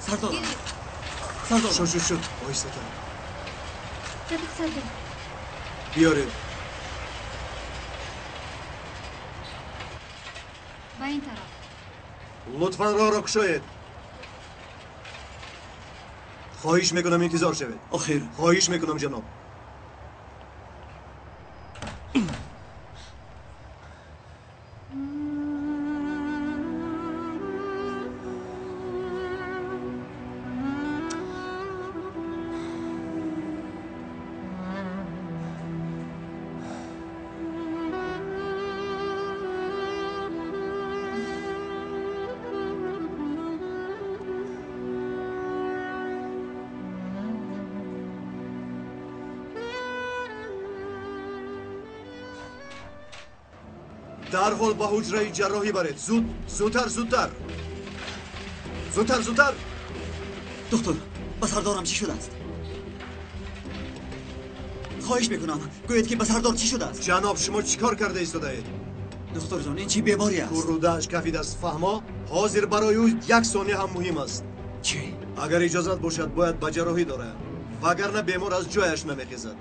Сардор, сардор. Шуд, шуд, шуд. Оҳистатар. Рафиқ сардор. Биёред. Ба ин тараф. Лутфан роҳро кушоед. Хоҳиш мекунам, интизор шавед. Охир. Хоҳиш мекунам, ҷаноб. Дарҳол ба ҳуҷраи ҷарроҳӣ баред. Зуд, зудтар, зудтар, зудтар, зудтар. Доктор, ба сардорам чӣ шудааст? Хоҳиш мекунам, гӯед, ки ба сардор чӣ шудааст? Ҷаноб, шумо чӣ кор карда истодаед? Духтурҷон, ин чӣ беморӣ аст? Кӯррӯдааш кафидааст, фаҳмо? Ҳозир барои ӯ як сония ҳам муҳим аст. Чӣ? Агар иҷозат бошад, бояд ба ҷарроҳӣ дорад, вагарна бемор аз ҷояш намехезад.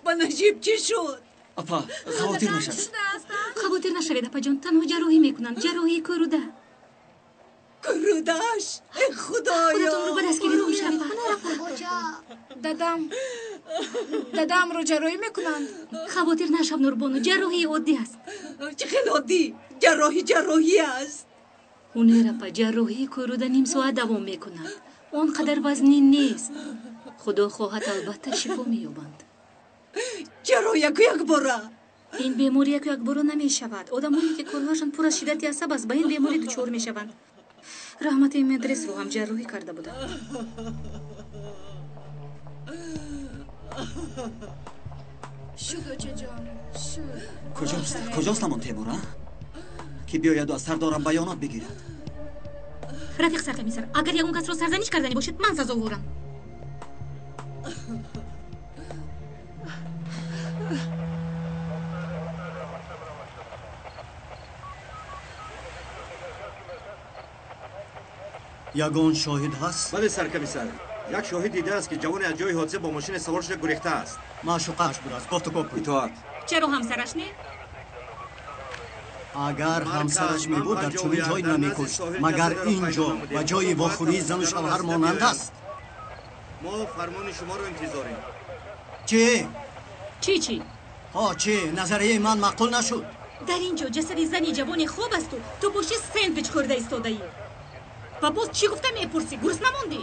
Ба Наҷиб чӣ шуд? Апа, хавотир нашавед. Хавотир нашавед, апаҷон, танҳо ҷарроҳӣ мекунанд, ҷарроҳии кӯруда. Кӯрудааш? Э, худоё! Худатонро ба даст гиред, апа. Дадам, дадамро ҷарроҳӣ мекунанд? Хавотир нашав, Нурбону, ҷарроҳии оддӣ аст. Чӣ хел оддӣ? Ҷарроҳӣ ҷарроҳӣ аст. Ҳунер апа, ҷарроҳии кӯруда ним соат давом мекунад, он қадар вазнин нест. Худо хоҳад, албатта шифо меёбанд. Чаро яку якбора? Ин беморӣ яку якбора намешавад. Одамоне, ки корҳояшон пур аз шиддати асаб аст, ба ин беморӣ дучор мешаванд. Раҳмати Медресро ҳам ҷарроҳӣ карда буданд. Шуд, очаҷон, шуд. Куҷост, куҷост ҳамон Темур, а, ки биёяду аз сардорам баёнот бигирад? Рафиқ саркомиссар, агар ягон касро сарзаниш карданӣ бошед, ман сазоворам. Ягон шоҳид ҳаст? Бале, саркомиссар, як шоҳид дидааст, ки ҷавоне аз ҷои ҳодиса бо мошине савор шуда гурехтааст. Маъшуқааш будааст, гуфтугӯ кун. Итоат. Чаро ҳамсараш не? Агар ҳамсараш мебуд, дар чунин ҷой намекушт. Магар ин ҷо ба ҷои вохӯрии зану шавҳар монанд аст? Мо фармони шуморо интизорем. Чӣ? Чӣ, чӣ? Ҳо, чӣ? Назарияи ман маъқул нашуд? Дар ин ҷо ҷасади зани ҷавоне хоб асту ту боши сэндвич хӯрда истодаӣ. Ва боз чӣ гуфта мепурсӣ? Гурусна мондӣ?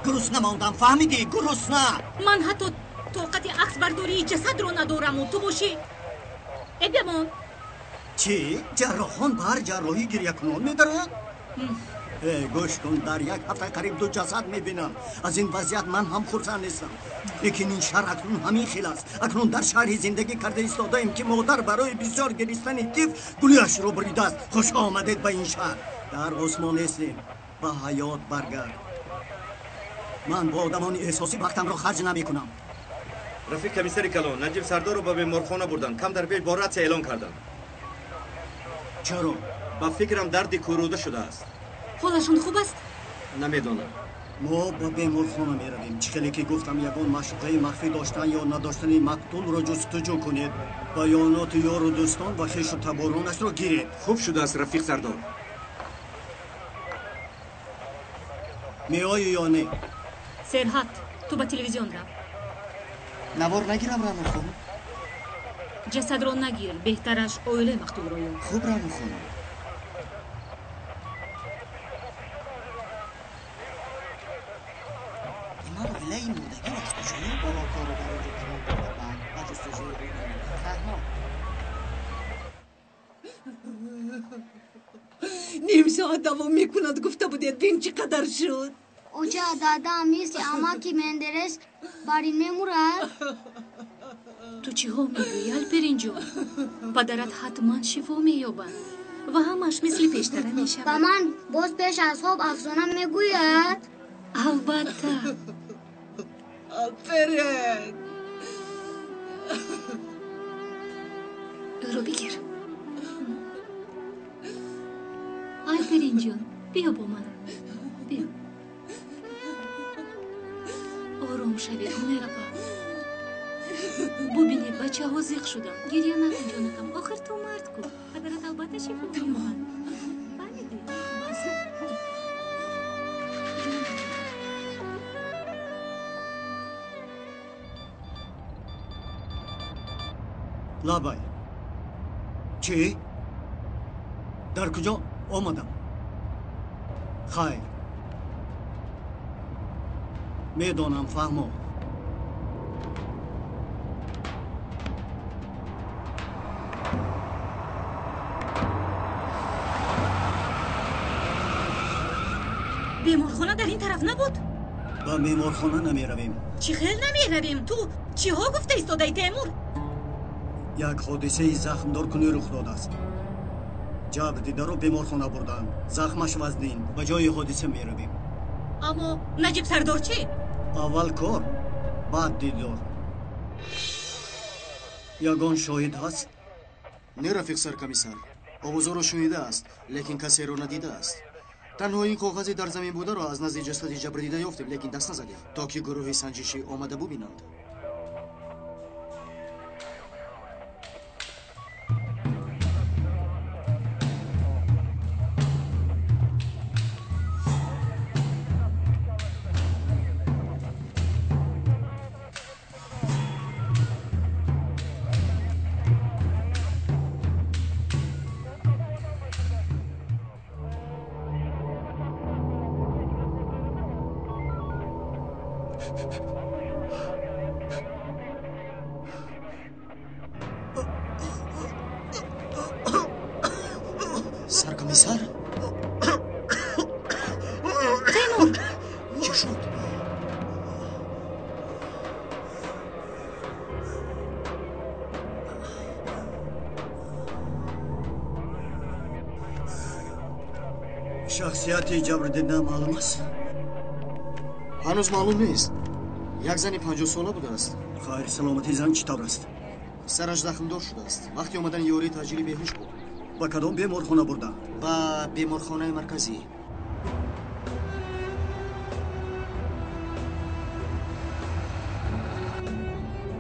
Гурусна мондам, фаҳмидӣ? Гурусна! Ман ҳатто тоқати аксбардории ҷасадро надораму ту бошӣ. Э, бемон. Чӣ? Ҷарроҳон ба ҳар ҷарроҳӣ гирякунон медароянд? Э, гӯш кун, дар як ҳафта қариб ду ҷасад мебинам. Аз ин вазъият ман ҳам хурсанд нестам. Лекин ин шаҳр акнун ҳамин хел аст. Акнун дар шаҳри зиндагӣ карда истодаем, ки модар барои бисёр гиристани тифл гулӯяшро буридааст. Хуш омадед ба ин шаҳр. Дар осмон нестем. Ба ҳаёт баргард. Ман бо одамони эҳсосӣ вақтамро харҷ намекунам. Рафиқ комиссари калон, Наҷиб Сардорро ба беморхона бурданд. Кам дар пеш бо ратсия эълон карданд. Чаро? Ба фикрам дарди кӯруда шудааст. Ҳолашон хуб аст? Намедонам. Мо ба беморхона меравем. Чӣ хеле ки гуфтам, ягон маъшуқаи махфӣ доштан ё надоштани мақтулро ҷустуҷӯ кунед. Баёноти ёру дӯстон ва хешу таборонашро гиред. Хуб шудааст, рафиқ сардор. Меоӣ ё не? Серҳат, ту ба телевизион рав. Навор нагирам, Раъно хонум? Ҷасадро нагир, беҳтараш оилаи мақтулро ёб. Хуб, Раъно хонум. Ман оилаи мурдагиро аз куҷо ёбам? Ҳоло корро дар он ҷо тамом карда, баъд ба ҷустуҷӯи ӯ меравем. Фаҳмо. Ним соат давом мекунад, гуфта будед, бин чӣ қадар шуд. Оча, дадам мисли амаки Мендерес бар ин мемурад? Ту чиҳо мегӯӣ, Алперинҷон? Падарат ҳатман шифо меёбад ва ҳамаш мисли пештара мешавад. Ба ман боз пеш аз хоб афсона мегӯяд? Албатта. Алперин! Ӯро бигир. Алперинҷон, биё бо ман. Биё. Ором шавед, Ҳунайрапа. Бубинед, бачаҳо зиқ шуданд. Гиря накун, ҷонакам. Охир ту мард ку. Падарат албатта шифо меёбад. Фаҳмидӣ? Бас. Лабай. Чӣ? Дар куҷо омадам? Хайр. Медонам, фаҳмо. Беморхона дар ин тараф набуд? Ба беморхона намеравем. Чӣ хел намеравем? Ту чиҳо гуфта истодаи, Темур? Як ҳодисаи захмдоркунӣ рух додааст. Ҷабр дидаро беморхона бурдаанд. Захмаш вазнин. Ба ҷои ҳодиса меравем. Аммо Наҷиб сардор чӣ? Аввал кор, баъд дидор. Ягон шоҳид ҳаст? Не, рафиқ саркомиссар. Овозоро шунидааст, лекин касеро надидааст. Танҳо ин коғазе дар замин бударо аз назди ҷасади ҷабрдида ёфтем, лекин даст назадем, то ки гурӯҳи санҷишӣ омада бубинанд. Саркомиссар? Темур! Чӣ шуд? Шахсияти ҷабрдида маълум аст? Ҳанӯз маълум нест. Як зани 50-сола будааст. Хайр, саломатии зан чӣ тавр аст? Сараш захмдор шудааст. Вақти омадани ёрии таъҷилӣ беҳуш буд. Ба кадом беморхона бурданд? Ба беморхонаи марказӣ.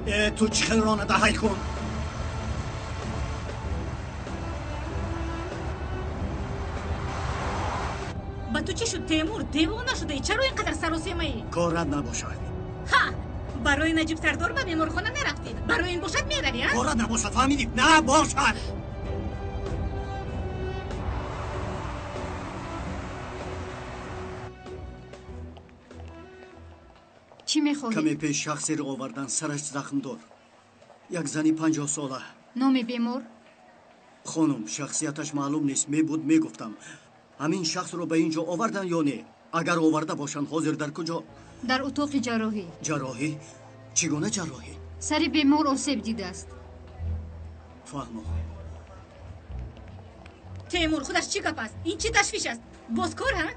Э, ту чӣ хел ронандаҳай кун? Ба ту чӣ шуд, Темур? Девона шудаӣ? Чаро ин қадар саросемаӣ? Корат набошад. Ҳа! Барои Наҷиб сардор ба беморхона нарафтӣ. Барои ин бошад меравӣ, а? Корат набошад, фаҳмидӣ? Набошад! Чӣ мехоҳед? Каме пеш шахсеро овардан, сараш захмдор. Як зани 50 сола. Номи бемор? Хонум, шахсияташ маълум нест. Мебуд мегуфтам. Ҳамин шахсро ба ин ҷо овардан ё не? Агар оварда бошанд, ҳозир дар куҷо? Дар утоқи ҷарроҳӣ. Ҷарроҳӣ? Чӣ гуна ҷарроҳӣ? Сари бемор осеб дидааст. Фаҳмо. Темур, худаш чӣ гап аст? Ин чӣ ташвиш аст? Боз кор, ҳа?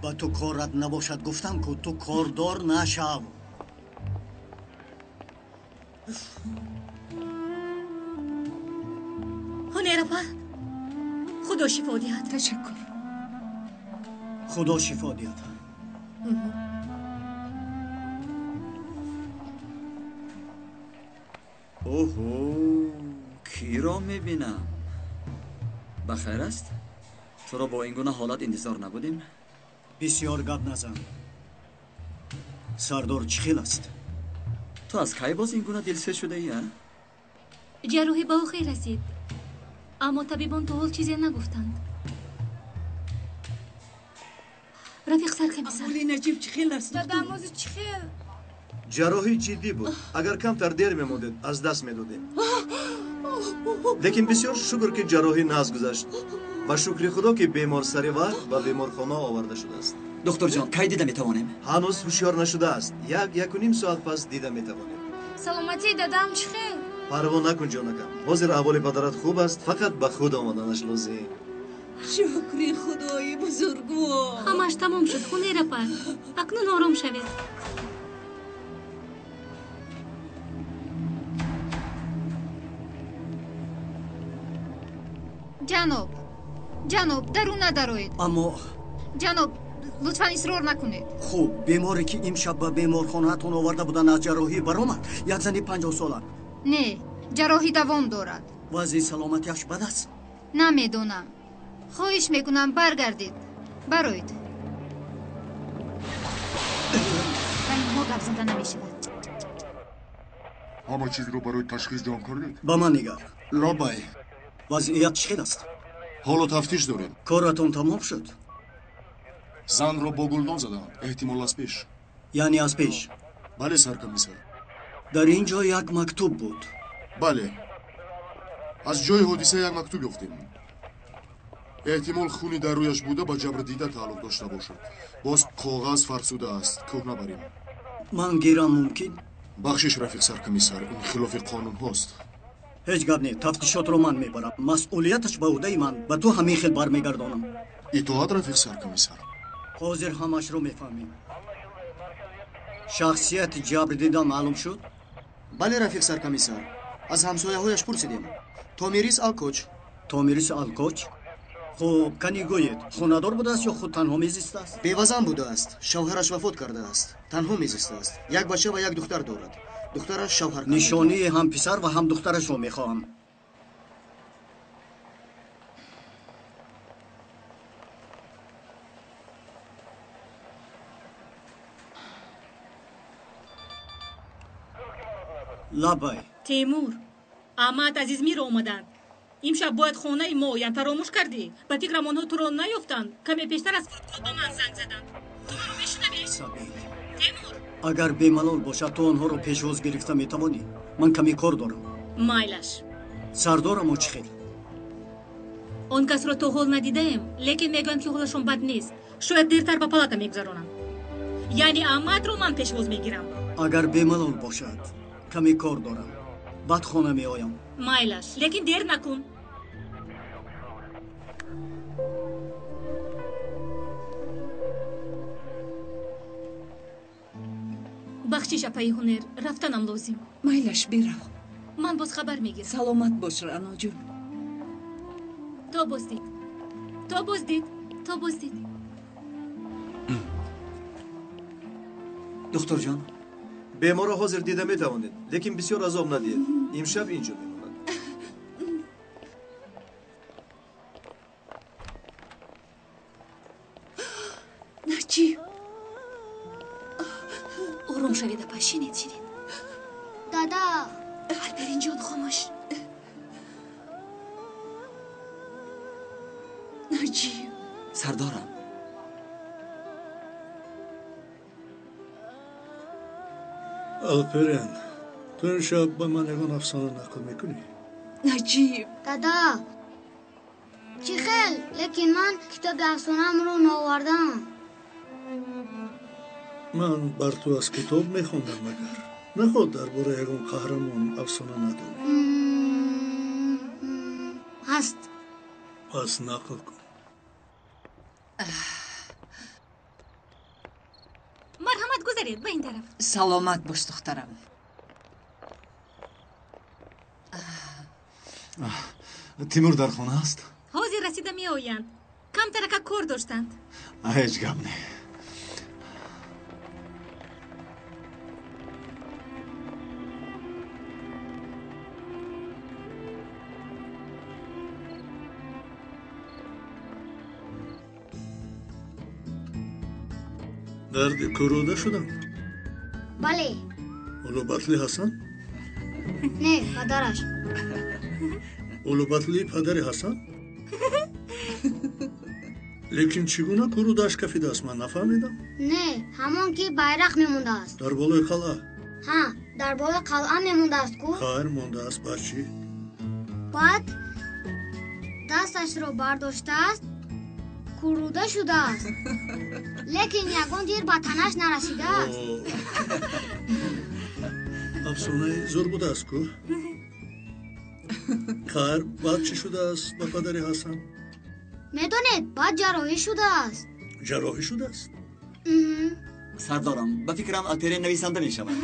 Ба ту корат набошад, гуфтам ку ту кордор нашав. Ҳунерапа, Худо шифо диҳад. Ташаккур. Худо шифо диҳад. Оҳо, киро мебинам? Ба хайр аст? Туро бо ин гуна ҳолат интизор набудем? Бисёр гап назан. Сардор чӣ хел аст? Ту аз кай боз ин гуна дилсӯз шудаӣ, а? Ҷарроҳӣ ба охир расид, аммо табибон то ҳол чизе нагуфтанд. Рафиқ саркамисар. Аҳволи Наҷиб чӣ хел аст? Дадам ози чӣ хел? Ҷарроҳӣ ҷиддӣ буд. Агар камтар дер мемондед, аз даст медодем. Лекин бисёр шукр, ки ҷарроҳӣ нағз гузашт ва шукри Худо, ки бемор сари вақт ба беморхона оварда шудааст. Духтурҷон, кай дида метавонем? Ҳанӯз ҳушёр нашудааст. 1-1.5 соат пас дида метавонем. Саломатии дадам чӣ хел? Парво накун, ҷонакам. Ҳозир аҳволи падарат хуб аст, фақат ба худ омаданаш лозим. Шукри Худои бузургвор. Ҳамааш тамом шуд, Ҳунерапа. Акнун ором шавед. Ҷаноб, ҷаноб, дарун надароед. Аммо ҷаноб, лутфан исрор накунед. Хуб, беморе ки имшаб ба беморхонаатон оварда буданд, аз ҷарроҳӣ баромад? Як зани 50 сола. Не, ҷарроҳӣ давом дорад. Вазъи саломатиаш бад аст? Намедонам. Хоҳиш мекунам, баргардед. Бароед. Ба инҳо гап зада намешавад. Ҳама чизро барои ташхис ҷамъ кардед? Ба ман нигар. Лабай. Вазъият чӣ хел аст? Ҳоло тафтиш дорем. Коратон тамом шуд? Занро бо гулдон заданд, эҳтимол аз пеш. Яъне аз пеш? Бале, саркомиссар. Дар ин ҷо як мактуб буд. Бале, аз ҷои ҳодиса як мактуб ёфтем. Эҳтимол хуни дар рӯяш буда ба ҷабрдида тааллуқ дошта бошад. Боз коғаз фарсуда аст, кӯҳ набарем. Ман гирам мумкин? Бахшиш, рафиқ саркомиссар, ин хилофи қонунҳост. Ҳеҷ гап не, тафтишотро ман мебарам. Масъулияташ ба ӯҳдаи ман. Ба ту ҳамин хел бармегардонам. Итоат, рафиқ саркомиссар. Ҳозир ҳамашро мефаҳмем. Шахсияти ҷабрдида маълум шуд? Бале, рафиқ саркомиссар. Аз ҳамсояҳояш пурсидем. Томирис Алкоч. Томирис Алкоч? Хуб, кани гӯед, хонадор будааст ё худ танҳо мезистааст? Бевазан будааст. Шавҳараш вафот кардааст. Танҳо мезистааст. Як бача ва як духтар дорад. Духтараш шавҳар карда. Нишонии ҳам писар ва ҳам духтарашро мехоҳам. Лабай. Темур, Аҳмад аз Измир омаданд. Имшаб бояд хонаи мо оянд. Фаромӯш кардӣ? Ба фикрам онҳо туро наёфтанд. Каме пештар аз фурудгоҳ ба ман занг заданд. Ту маро мешунавӣ? Сабил. Темур. Агар бемалол бошад, ту онҳоро пешвоз гирифта метавонӣ. Ман каме кор дорам. Майлаш. Сардорамо чӣ хел? Он касро то ҳол надидаем, лекин мегӯянд, ки ҳолашон бад нест. Шояд дертар ба палата мегузаронанд. Яъне Аҳмадро ман пешвоз мегирам. Агар бемалол бошад, каме кор дорам. Баъд хона меоям. Майлаш, лекин дер накун. Бахшиш, апаи Ҳунер, рафтанам лозим. Майлаш, бирав. Ман боз хабар мегирам. Саломат бош, Раъноҷон. То боздид. То боздид. То боздид. Духтурҷон, беморро ҳозир дида метавонед, лекин бисёр азоб надиҳед. Имшаб инҷо мемонад. Наҷиб. Ором шавед, апа. Шинед, шинед. Дада. Алперинҷон, хомӯш. Наҷиб. Сардорам. Алперен, ту имшаб ба ман ягон афсона нақл мекунӣ? Наҷиб. Дада, чӣ хел, лекин ман китоби афсонаамро наовардам. Ман бар ту аз китоб мехондам, магар наход дар бораи ягон қаҳрамон афсона надонӣ? Ҳаст. Пас нақл кун. Марҳамат, гузаред ба ин тараф. Саломат бош, духтарам. Тимур дар хона аст? Ҳозир расида меоянд. Камтарака кор доштанд. Ҳеҷ гап не. Дарди кӯруда шудам? Бале. Улубатли Ҳасан? Не, падараш. Улубатли падари Ҳасан? Лекин чӣ гуна кӯрудааш кафидааст, ман нафаҳмидам. Не, ҳамон ки байрақ мемондааст. Дар болои қалъа? Ҳа, дар болои қалъа мемондааст ку. Хайр, мондааст, баъд чӣ? Баъд дасташро бардоштааст, кӯруда шудааст. Лекин ягон дир ба танаш нарасидааст. Афсонаи зур будааст ку. Хайр, баъд чӣ шудааст ба падари Ҳасан? Медонед, баъд ҷарроҳӣ шудааст. Ҷарроҳӣ шудааст? Сардорам, ба фикрам Алперен нависанда мешавад.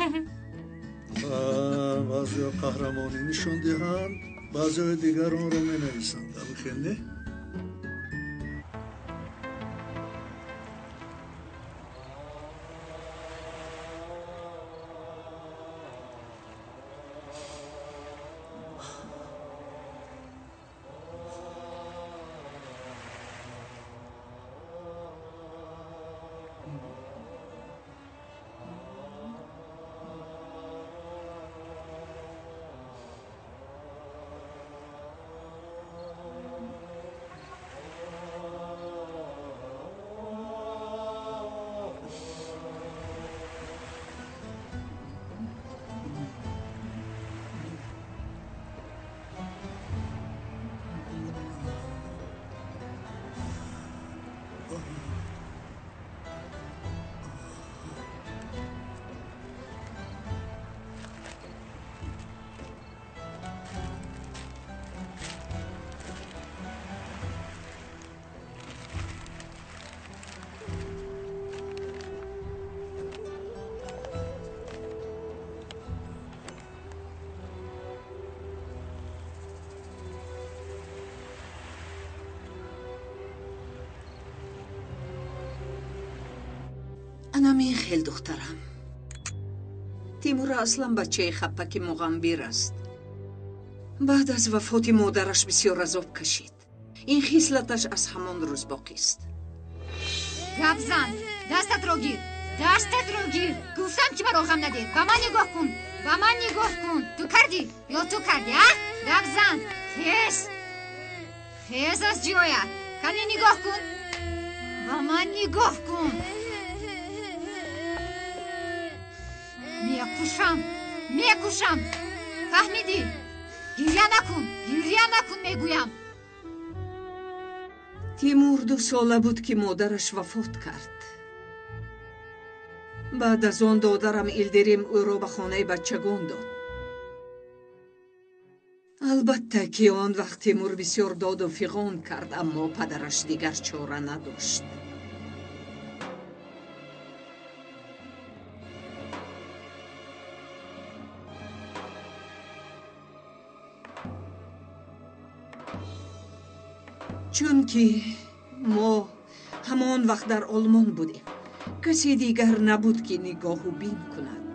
Баъзеҳо қаҳрамонӣ нишон диҳанд, баъзеҳои дигар онро менависанд. Абухел не? Анамин хел, духтарам. Тимур аслан бачаи хапаки муғамбир аст. Баъд аз вафоти модараш бисёр азоб кашид. Ин хислаташ аз ҳамон рӯз боқист. Гап зан, дастатро гир, дастатро гир. Гуфтам ки маро ғам надед. Ба ман нигоҳ кун, ба ман нигоҳ кун. Ту кардӣ ё ту кардӣ, а? Гап зан. Хез, хез аз ҷоят. Кане нигоҳ кун, ба ман нигоҳ кун. Мекушам, мекушам. Фаҳмидӣ? Гиря накун, гиря накун мегӯям. Тимур 2 сола буд ки модараш вафот кард. Баъд аз он додарам Илдирим ӯро ба хонаи бачагон дод. Албатта ки он вақт Тимур бисёр доду фиғон кард, аммо падараш дигар чора надошт. Чунки мо ҳамон вақт дар Олмон будем, касе дигар набуд ки нигоҳу бин кунад.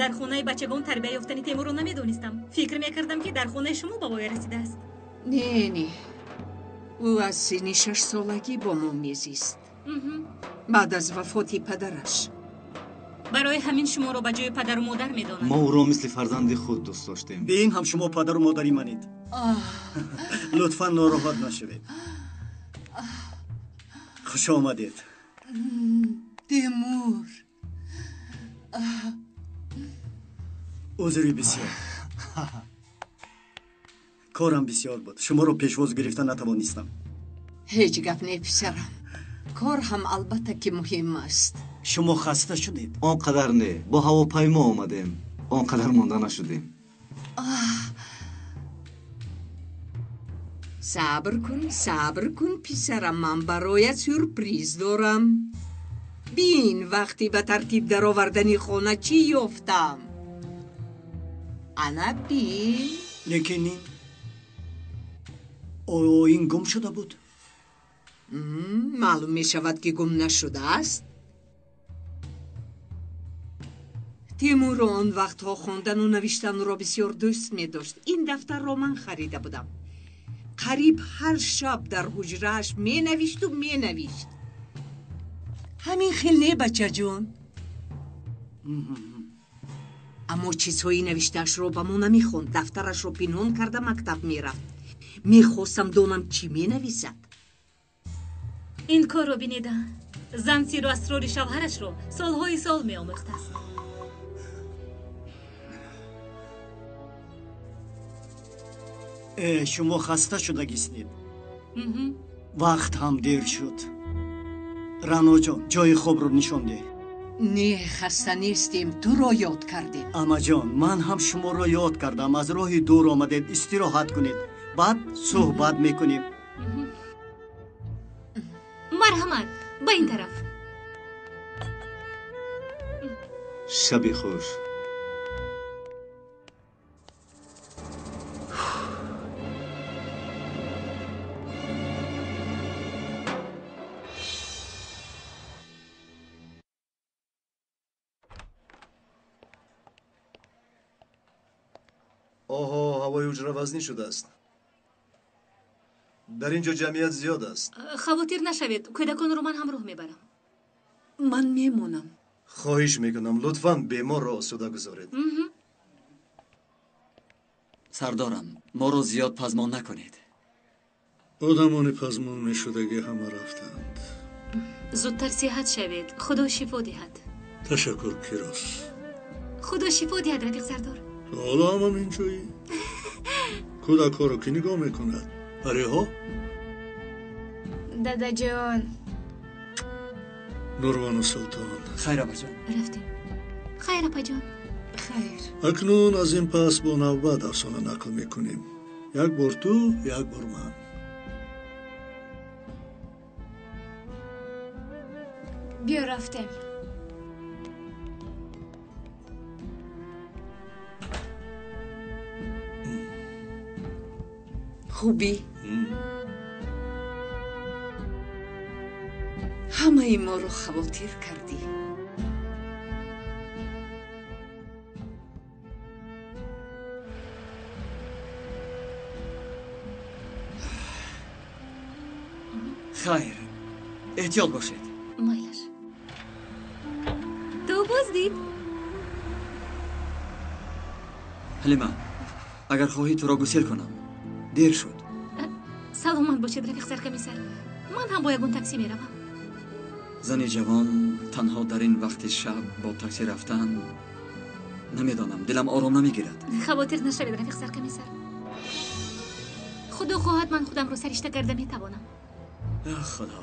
Дар хонаи бачагон тарбия ёфтани Темурро намедонистам. Фикр мекардам, ки дар хонаи шумо ба воя расидааст. Не, не, ӯ аз синни 6 солагӣ бо мо мезист. Баъд аз вафоти падараш. Барои ҳамин шуморо ба ҷои падару модар медонам. Мо ӯро мисли фарзанди худ дӯст доштем. Бе ин ҳам шумо падару модари манед. Лутфан нороҳат нашавед. Хуш омадед. Тимур. Узри бисёр. Корам бисёр буд. Шуморо пешвоз гирифта натавонистам. Ҳеҷ гап не, писарам. Кор ҳам албатта ки муҳим аст. Шумо хаста шудед? Он қадар не. Бо ҳавопаймо омадем. Он қадар монда нашудем. Сабр кун, сабр кун, писарам, ман бароят сюрприз дорам. Бин, вақти ба тартиб даровардани хона чӣ ёфтам. Ана бин. Лекин ин оё ин гум шуда буд? Маълум мешавад ки гум нашудааст. Тимур он вақтҳо хондану навиштанро бисёр дӯст медошт. Ин дафтарро ман харида будам. Қариб ҳар шаб дар ҳуҷрааш менавишту менавишт. Ҳамин хел не, бачаҷон? Аммо чизҳои навиштаашро ба мо намехонд. Дафтарашро пинҳон карда мактаб мерафт. Мехостам донам чӣ менависад. Ин корро бинеда. Зан сиру асрори шавҳарашро солҳои сол меомӯхтааст. Шумо хаста шудагистед. Вақт ҳам дер шуд. Раъноҷон, ҷои хобро нишон деҳ. Не, хаста нестем, туро ёд кардем. Амаҷон, ман ҳам шуморо ёд кардам. Аз роҳи дур омадед, истироҳат кунед. Баъд суҳбат мекунем. Марҳамат, ба ин тараф. Шаби хуш. Оҳо, ҳавои ҳуҷра вазнин шудааст. Дар ин ҷо ҷамъият зиёд аст. Хавотир нашавед, кӯдаконро ман ҳамроҳ мебарам. Ман мемонам. Хоҳиш мекунам, лутфан беморро осуда гузоред. Сардорам, моро зиёд пазмон накунед. Одамони пазмон мешудагӣ ҳама рафтанд. Зудтар сиҳат шавед, Худо шифо диҳад. Ташаккур, Кирос. Худо шифо диҳад, рафиқ сардор. Ҳоло ҳамам инҷоӣ. Кӯдакҳоро кӣ нигоҳ мекунад? Париҳо? Дадаҷон. Нурвону Султон. Хайр, апаҷон. Рафтем. Хайр, апаҷон. Хайр. Акнун аз ин пас бо навбат афсона нақл мекунем. Як бор ту, як бор ман. Биё рафтем. Хубӣ? Ҳамаи моро хавотир кардӣ. Хайр, эҳтиёт бошед. Майлаш. Ту боз дид? Ҳалима, агар хоҳӣ туро гусел кунам. Дер шуд. Саломат бошед, рафиқ саркомиссар. Ман ҳам бо ягон такси меравам. Зани ҷавон танҳо дар ин вақти шаб бо такси рафтан, намедонам, дилам ором намегирад. Хавотир нашавед, рафиқ саркомиссар. Худо хоҳад ман худамро саришта карда метавонам. Худо.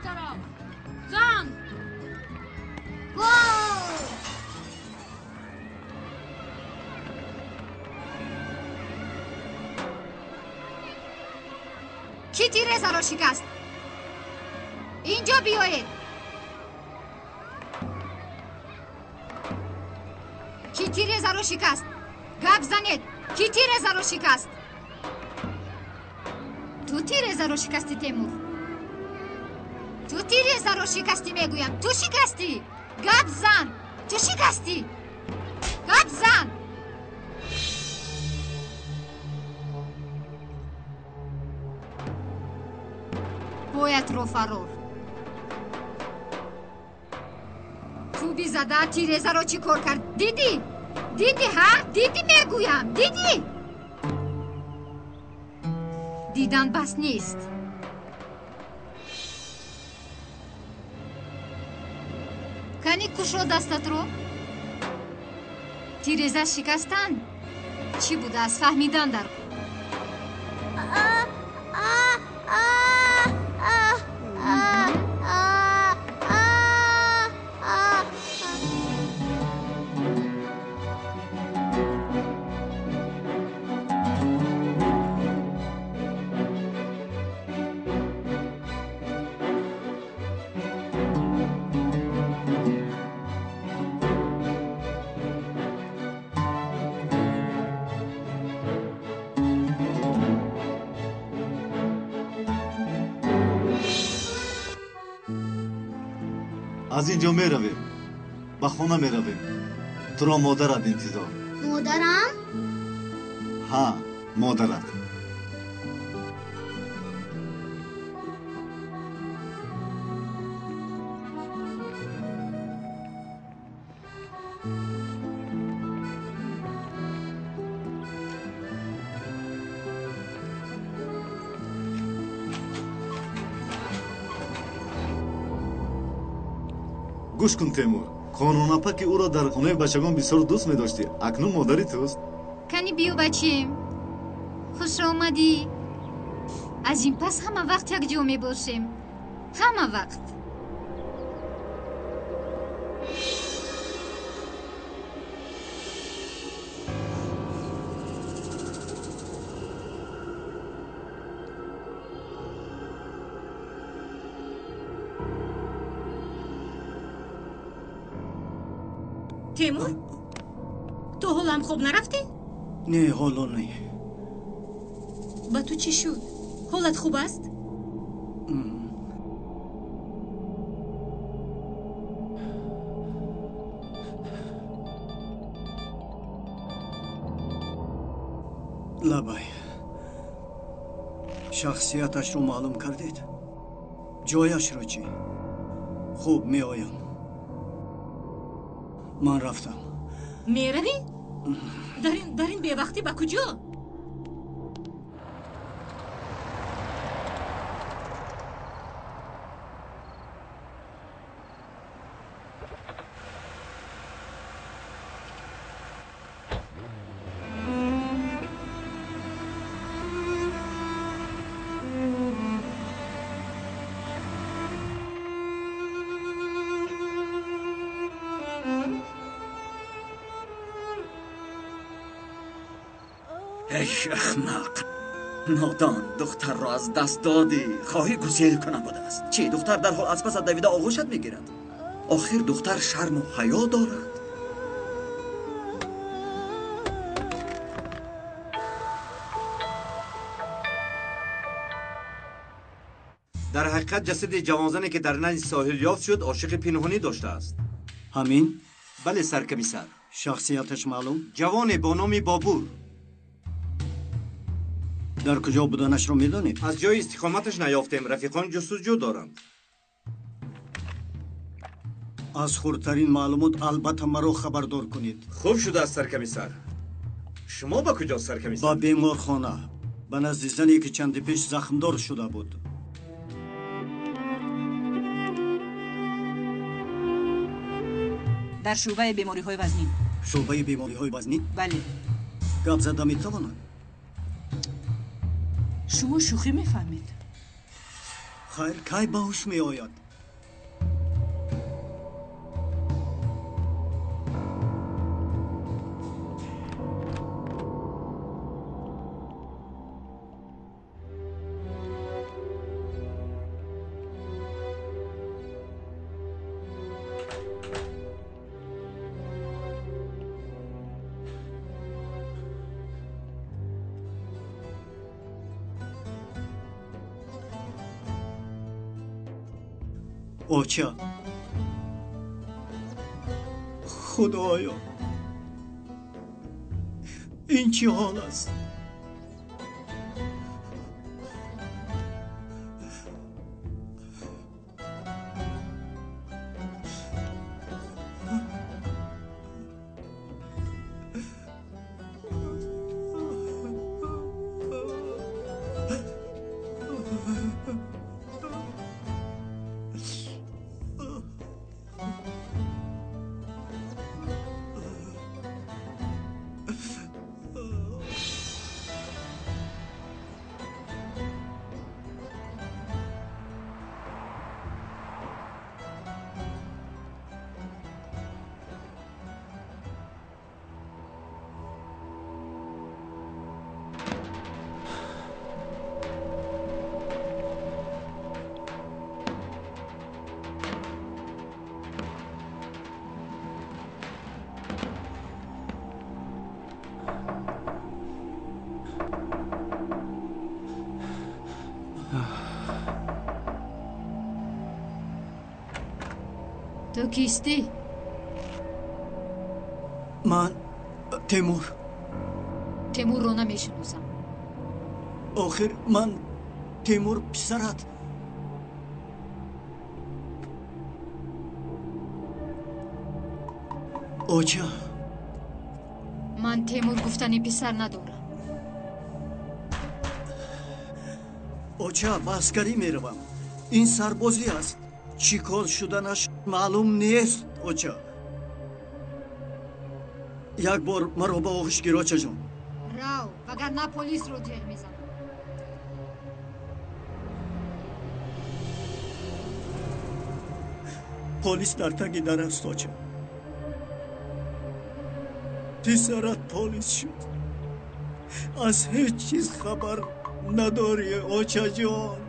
тараф. Зан! Гол! Кӣ тирезаро шикаст? Инҷо биёед. Кӣ тирезаро шикаст? Гап занед. Кӣ тирезаро шикаст? Ту тирезаро шикастӣ, Темур. Ту тирезаро шикастӣ, мегӯям. Ту шикастӣ. Гап зан. Ту шикастӣ. Гап зан. Боятро фарор. Тӯби зада тирезаро чӣ кор кард? Дидӣ? Дидӣ, ҳа? Дидӣ, мегӯям. Дидӣ? Дидан бас нест. Кани кушо дастатро? Тиреза шикастан чӣ будааст, фаҳмидан дар кор. Аз ин ҷо меравем, ба хона меравем. Туро модарат интизор. Модарам? Ҳа, модарат. Гӯш кун, Темур, қонунапа ки ӯро дар хонаи бачагон бисёр дӯст медоштӣ, акнун модари туст. Кани биё, бачем, хуш омадӣ. Аз ин пас ҳама вақт якҷо мебошем, ҳама вақт. Темур, ту ҳолам хоб нарафтӣ? Не, ҳоло не. Ба ту чӣ шуд? Ҳолат хуб аст? Лабай, шахсияташро маълум кардед? Ҷояшро чӣ? Хуб, меоям. Ман рафтам. Меравӣ? Дар ин бевақтӣ ба куҷо? Эй ахмақ, нодон, духтарро аз даст додӣ. Хоҳӣ гусел кунам будааст. Чӣ, духтар дарҳол аз пасат давида оғӯшат мегирад? Охир духтар шарму ҳаё дорад. Дар ҳақиқат ҷасади ҷавонзане ки дар назди соҳил ёфт шуд, ошиқи пинҳонӣ доштааст. Ҳамин? Бале, саркамисар. Шахсияташ маълум? Ҷавоне бо номи Бобур. Дар куҷо буданашро медонед? Аз ҷои истиқоматаш наёфтем. Рафиқон ҷустуҷӯ доранд. Аз хурдтарин маълумот албатта маро хабардор кунед. Хуб шудааст, саркамисар. Шумо ба куҷо, саркамисар? Ба беморхона, ба назди зане ки чанде пеш захмдор шуда буд. Дар шӯъбаи бемориҳои вазнин. Шӯъбаи бемориҳои вазнин? Бале. Гап зада метавонад? Шумо шӯхӣ мефаҳмед? Хайр, кай ба ҳуш меояд? Оча, худоё, ин чӣ ҳол аст? Ту кистӣ? Ман Темур. Темурро намешиносам. Охир ман Темур писарат. Оча. Ман Темур гуфтани писар надорам. Оча, ба аскарӣ меравам. Ин сарбозӣ аст. Чӣ кор шуданаш маълум нест, оча. Як бор маро ба оғӯш гир, очаҷон. Рав, вагарна полисро ҷеғ мезанам. Полис дар таги дар аст, оча. Писарат полис шуд. Аз ҳеҷ чиз хабар надорӣ, очаҷон.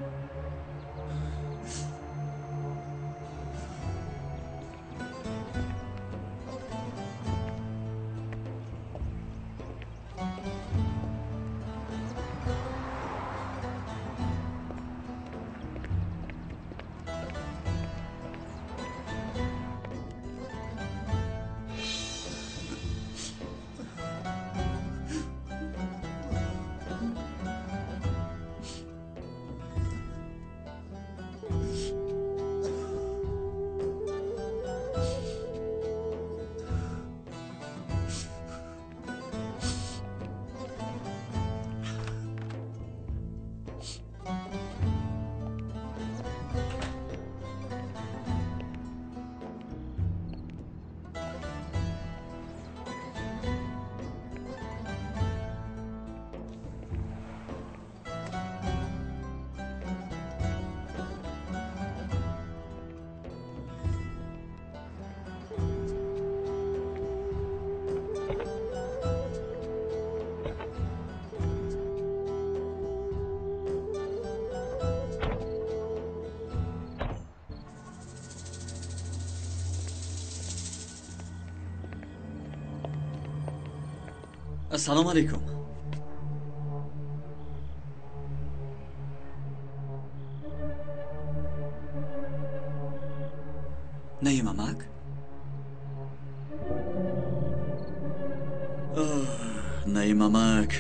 Ассалому алайкум. Наим амак? Наим амак.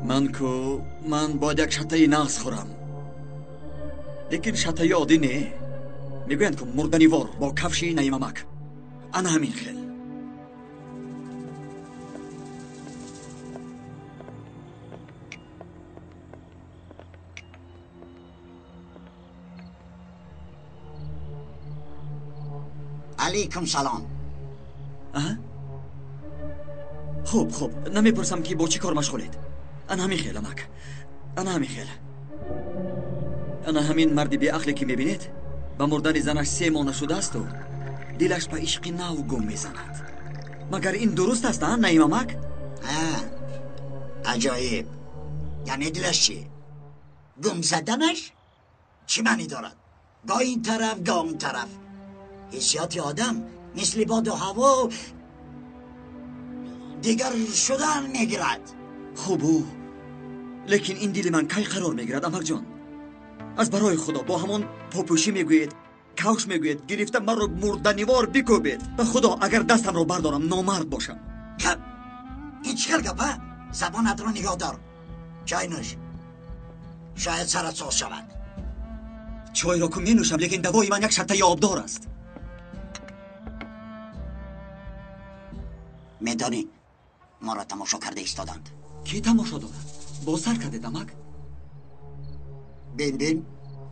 Ман ку ман бояд як шатаи нағз хӯрам. Лекин шатаи оддӣ не. Мегӯянд ку мурданивор бо кафши Наим амак. Ана ҳамин хел. Алейкум салом. Хуб, хуб, намепурсам ки бо чӣ кор машғулед. Ана ҳамин хел, амак. Ана ҳамин хел. Ана ҳамин марди беақле ки мебинед, ба мурдани занаш 3 моҳ нашудаасту дилаш ба ишқи нав гум мезанад. Магар ин дуруст аст, а, Наимамак? Аҷоиб. Яъне дилаш чӣ? Гум заданаш чӣ маънӣ дорад? Гоҳ ин тараф, гоҳ он тараф. Ҳиссиёти одам мисли боду ҳаво дигар шудан мегирад. Хубу, лекин ин дили ман кай қарор мегирад, амакҷон? Аз барои Худо бо ҳамон попӯшӣ мегӯед, кавш мегӯед, гирифта маро мурданивор бикӯбед. Ба Худо агар дастамро бардорам, номард бошам. Гап ин чӣ хел гап, а? Забонатро нигоҳ дор. Чой нӯш, шояд сарат соз шавад. Чойро ку менӯшам, лекин давои ман як шартаи обдор аст. Медонӣ, моро тамошо карда истоданд. Кӣ тамошо дорад? Боз сар кардед, амак? Бин, бин,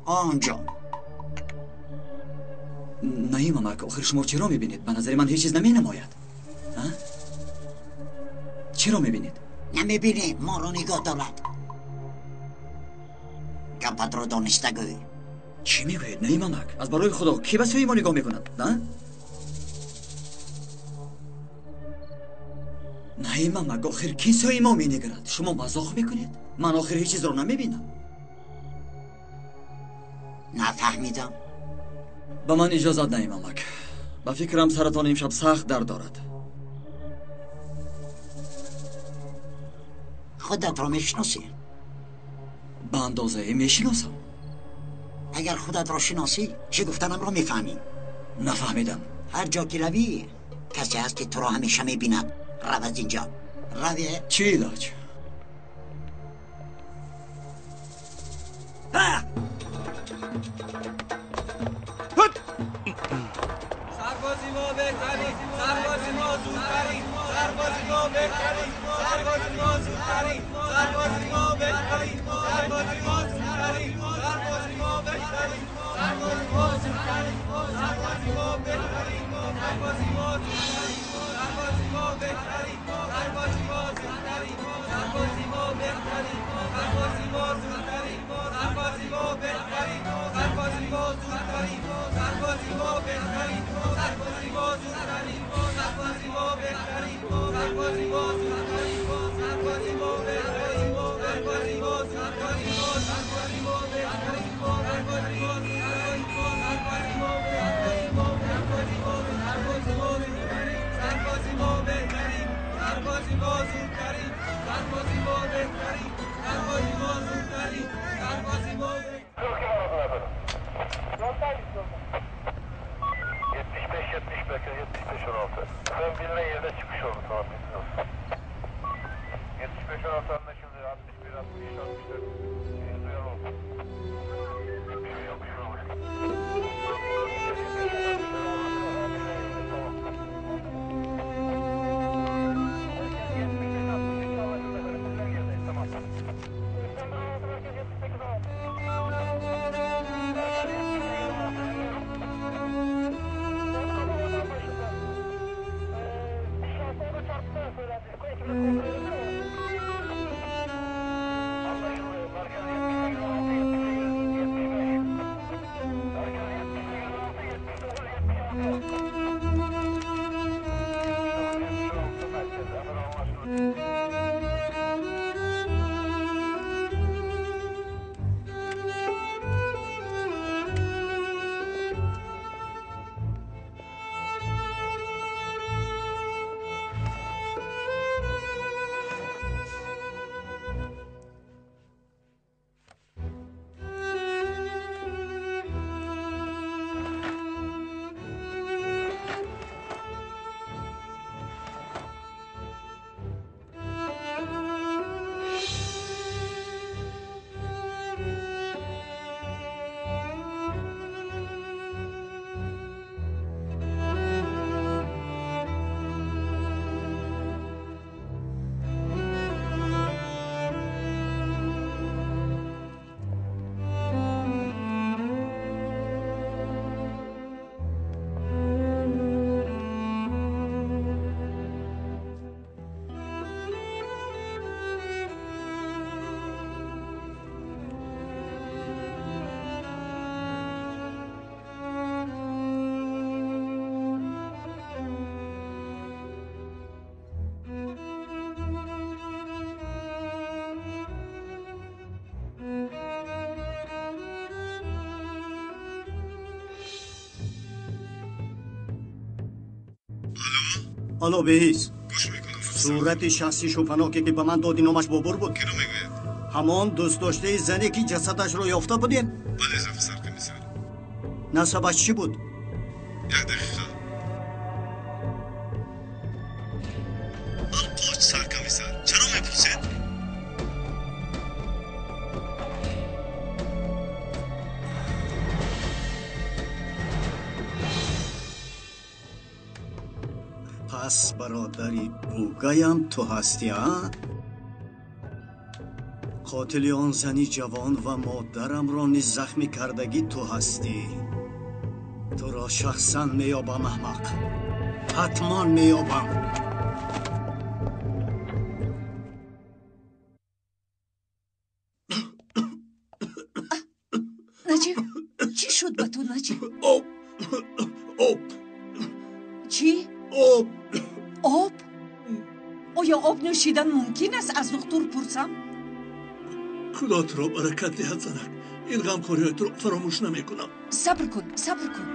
онҷо. Наим амак, охир шумо чиро мебинед? Ба назари ман ҳеҷ чиз наменамояд. Чиро мебинед? Намебинӣ, моро нигоҳ дорад. Гапатро дониста гӯй. Чӣ мегӯед, Наим амак? Аз барои Худо кӣ ба сӯи мо нигоҳ мекунад? Наим амак, охир кӣ сӯи мо менигарад? Шумо мазоқ мекунед? Ман охир ҳеҷ чизро намебинам. Нафаҳмидам. Ба ман иҷозат, Наим амак. Ба фикрам саратон имшаб сахт дард дорад. Худатро мешиносӣ? Ба андозае мешиносам. Агар худатро шиносӣ, чӣ гуфтанамро мефаҳмӣ. Нафаҳмидам. Ҳар ҷо ки равӣ, касе ҳаст ки туро ҳамеша мебинад. Рав аз инҷо. Раве. Чӣ илоҷ? سربازی ما بهترین، سربازی ما زودترین، سربازی ما بهترین، سربازی ما زودترین، سربازی ما بهترین، سربازی ما زودترین، سربازی ما بهترین، سربازی ما زودترین، سربازی ما بهترین، سربازی ما زودترین، سربازی ما بهترین، سربازی ما زودترین، سربازی ما بهترین، سربازی ما زودترین، سربازی ما بهترین، سربازی ما زودترین، سربازی ما بهترین، سربازی ما زودترین، سربازی ما بهترین، سربازی ما زودترین، سربازی ما بهترین، سربازی ما زودترین، سربازی ما بهترین، سربازی ما زودترین، سربازی ما بهترین، سربازی ما سربازی ما زودترین، سربازی ما بهترین، سربازی ما زودترین، سربازی ما بهترین، سربازی ما زودترین، سربازی ما 75-75 16. Sen bilinen yerine çıkış oldu, tamam, bilmiyorsun. 75-16 anlaşıldı. 61, 63, 64. Duyan oldu. Yok, bir şey olmuş. Tamam. Алло, беҳис. Сурати шахси шӯпаноке ки ба ман доди номаш Бобур буд. Киро мегӯяд? Ҳамон дӯстдоштаи зане ки ҷасадашро ёфта будем? Бале, рафиқ саркомиссар. Насабаш чӣ буд? Як дақиқа. Алқоч, саркомиссар. Чаро мепурсед? Пас бародари бугаям ту ҳастӣ, а? Қотили он зани ҷавон ва модарамро низ захмӣ кардагӣ ту ҳастӣ. Туро шахсан меёбам, аҳмақ. Ҳатман меёбам. Наҷиб, чӣ шуд ба ту, Наҷиб? Об, об. Чӣ? Об. Об? Оё об нӯшидан мумкин аст? Аз духтур пурсам? Худо туро баракат диҳад, занак. Ин ғамхориҳои туро фаромӯш намекунам. Сабр кун, сабр кун.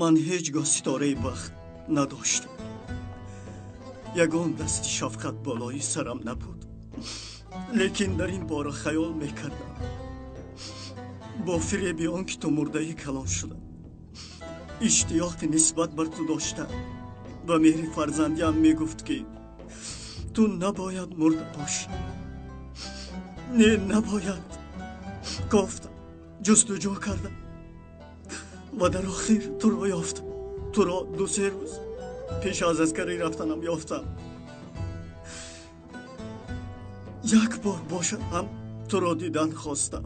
Ман ҳеҷ гоҳ ситораи бахт надоштам. Ягон дасти шафқат болои сарам набуд. Лекин дар ин бора хаёл мекардам. Бо фиреби он ки ту мурдаи калон шудам, иштиёқи нисбат бар ту доштам ва меҳри фарзандиам мегуфт ки ту набояд мурда бошӣ. Не, набояд. Кофтам, ҷустуҷӯ кардам ва дар охир туро ёфтам. Туро 2-3 рӯз пеш аз аскарӣ рафтанам ёфтам. Як бор бошад ҳам туро дидан хостам.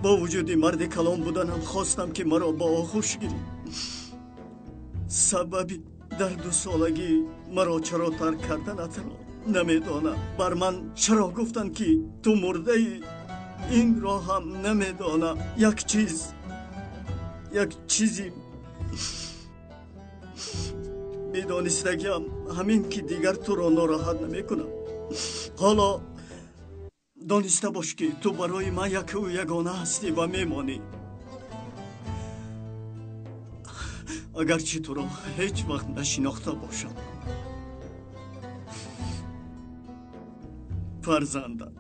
Бо вуҷуди марди калон буданам хостам ки маро ба оғӯш гирӣ. Сабаби дар 2 солагӣ маро чаро тарк карданатро намедонам. Бар ман чаро гуфтанд ки ту мурдаӣ, инро ҳам намедонам. Як чиз, як чизи медонистагиам ҳамин ки дигар туро нороҳат намекунам. Ҳоло дониста бош ки ту барои ман якву ягона ҳастӣ ва мемонӣ. Агарчи туро ҳеҷ вақт нашинохта бошам. Фарзандат.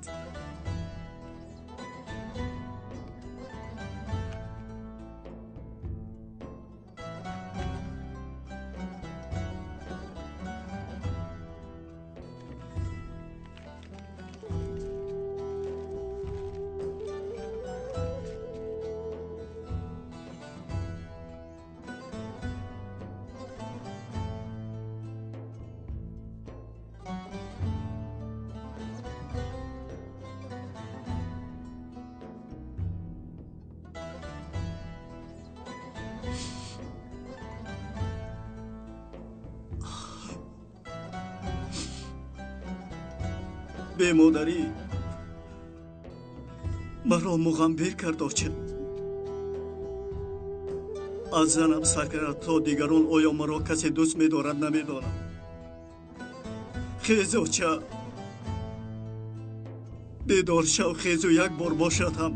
Бемодарӣ маро муғамбир кард, оча. Аз занам сар кард то дигарон оё маро касе дӯст медорад намедонам. Хез, оча, бедор шав, хезу як бор бошад ҳам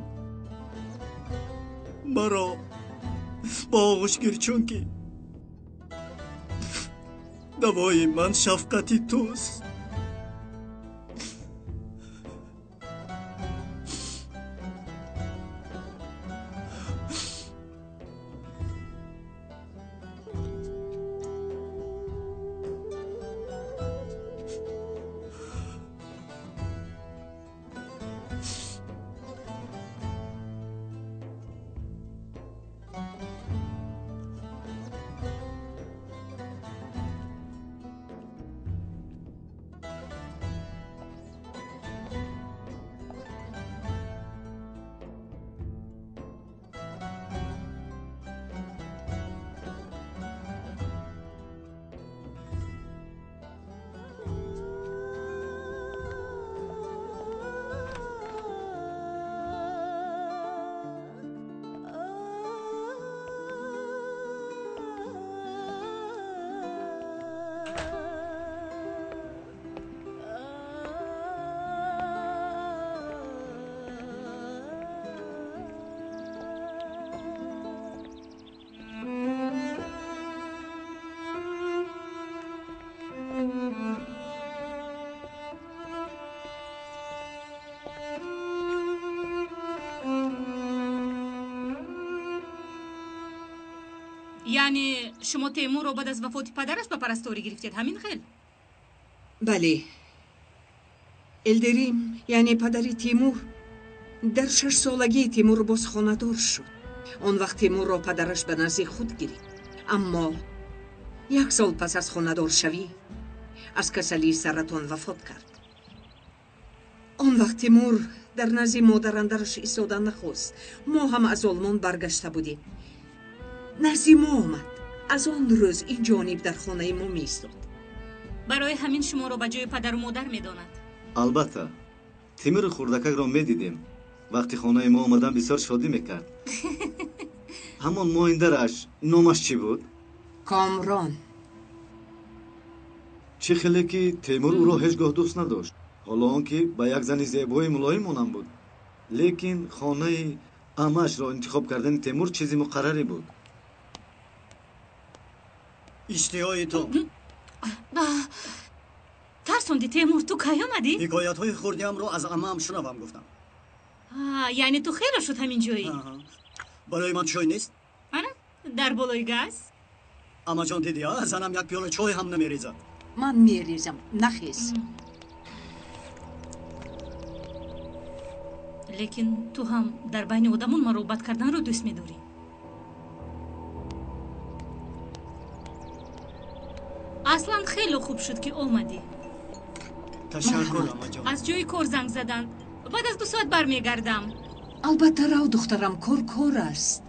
маро ба оғӯш гир, чунки давои ман шафқати туст. Яъне шумо Темурро баъд аз вафоти падараш ба парасторӣ гирифтед, ҳамин хел? Бале. Элдерим, яъне падари Тимур, дар 6 солагии Тимур боз хонадор шуд. Он вақт Тимурро падараш ба назди худ гирифт. Аммо як сол пас аз хонадоршавӣ аз касалии саратон вафот кард. Он вақт Тимур дар назди модарандараш истода нахост. Мо ҳам аз Олмон баргашта будем. Назди мо омад. Аз он рӯз ин ҷониб дар хонаи мо меистод. Барои ҳамин шуморо ба ҷои падару модар медонад. Албатта, Тимури хурдакакро медидем. Вақти хонаи мо омадан бисёр шодӣ мекард. Ҳамон моиндараш номаш чӣ буд? Комрон. Чӣ хеле ки Темур ӯро ҳеҷ гоҳ дӯст надошт, ҳоло он ки ба як зани зебои мулоим монанд буд. Лекин хонаи амаашро интихоб кардани Темур чизи муқаррарӣ буд. Иштиҳои ту. Тарсонди, Темур, ту кай омадӣ? Ҳикоятҳои хурдиамро аз амаам шунавам гуфтам. Яъне ту хело шуд ҳамин ҷоӣ? Барои ман чой нест? Ана, дар болои газ. Амаҷон, дидӣ, занам як пиёла чой ҳам намерезад. Ман мерезам, нахез. Лекин ту ҳам дар байни одамон маро бад карданро дӯст медорӣ. Аслан хеле хуб шуд ки омадӣ. Ташаккур, амаҷон. Аз ҷои кор занг заданд. Баъд аз 2 соат бармегардам. Албатта рав, духтарам, кор кор аст.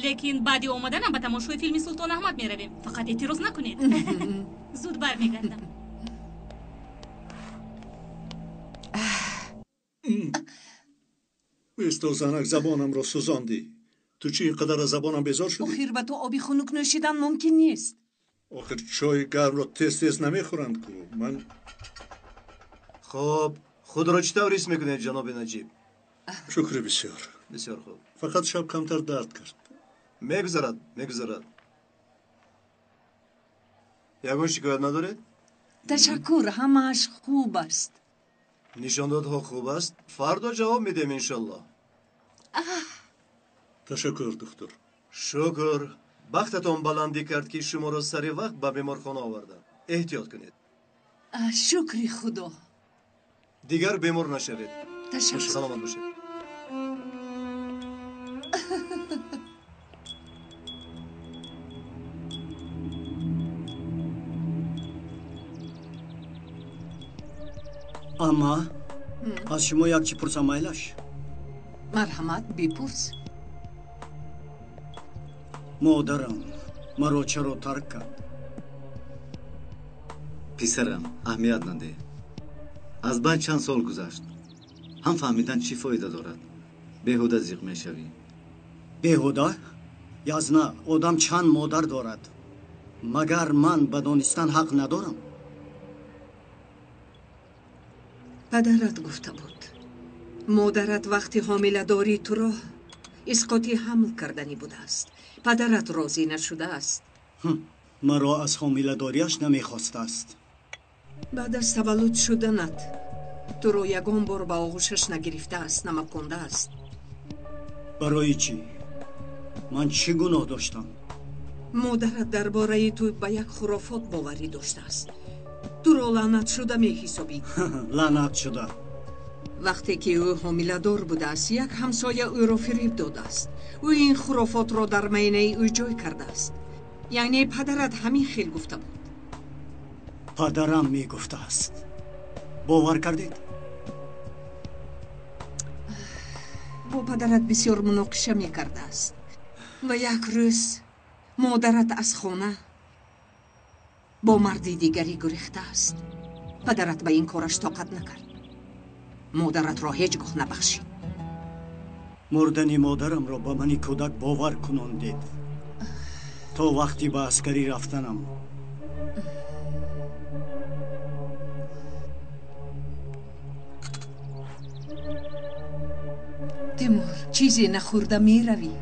Лекин баъди омаданам ба тамошои филми Султон Аҳмад меравем. Фақат эътироз накунед. Зуд бармегардам. Бисто занак, забонамро сӯзондӣ. Ту чӣ ин қадар аз забонам безор шудӣ? Охир ба ту оби хунук нӯшидан мумкин нест. Охир чойи гармро тез тез намехӯранд ку. Ман хоб, худро чӣ тавр ҳис мекунед, ҷаноби Наҷиб? Шукри бисёр. Бисёр хуб. Фақат шаб камтар дард кард. Мегузарад, мегузарад. Ягон шикоят надоред? Ташаккур, ҳамааш хуб аст. Нишондодҳо хуб аст. Фардо ҷавоб медиҳем, иншаллоҳ. Ташаккур, духтур. Шукр. Бахтатон баландӣ кард, ки шуморо сари вақт ба беморхона оварданд. Эҳтиёт кунед. Шукри Худо. Дигар бемор нашавед. Ташаккур. Саломат бошед. Амма, аз шумо як чӣ пурсам, майлаш? Марҳамат, бипурс. Модарам маро чаро тарк кард? Писарам, аҳамият надеҳ. Аз байн чанд сол гузашт. Ҳам фаҳмидан чӣ фоида дорад? Беҳуда зиқ мешавӣ. Беҳуда? Язна, одам чанд модар дорад. Магар ман ба донистан ҳақ надорам? Падарат гуфта буд. Модарат вақти ҳомиладорӣ туро исқоти ҳамл карданӣ будааст. Падарат розӣ нашудааст. Маро аз ҳомиладориаш намехостааст. Баъд аз таваллуд шуданат туро ягон бор ба оғӯшаш нагирифтааст, намакондааст. Барои чӣ? Ман чӣ гуноҳ доштам? Модарат дар бораи ту ба як хурофот боварӣ доштааст. Туро лаънатшуда меҳисобид. Лаънатшуда. Вақте ки ӯ ҳомиладор будааст, як ҳамсоя ӯро фириб додааст. Ӯ ин хурофотро дар майнаи ӯ ҷой кардааст. Яъне падарат ҳамин хел гуфта буд. Падарам мегуфтааст. Бовар кардед? Бо падарат бисёр муноқиша мекардааст. Ва як рӯз модарат аз хона бо марди дигарӣ гурехтааст. Падарат ба ин кораш тоқат накард. Модаратро ҳеҷ гоҳ набахшид. Мурдани модарамро ба мани кӯдак бовар кунондед. То вақти ба аскарӣ рафтанам. Тимур, чизе нахӯрда меравӣ.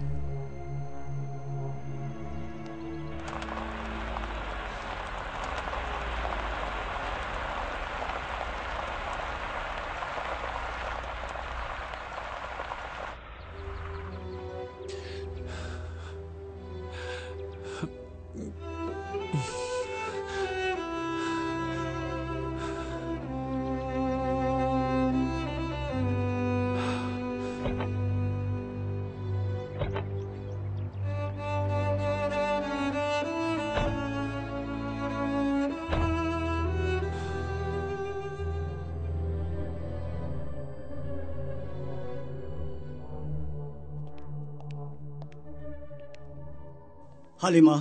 Ҳалима.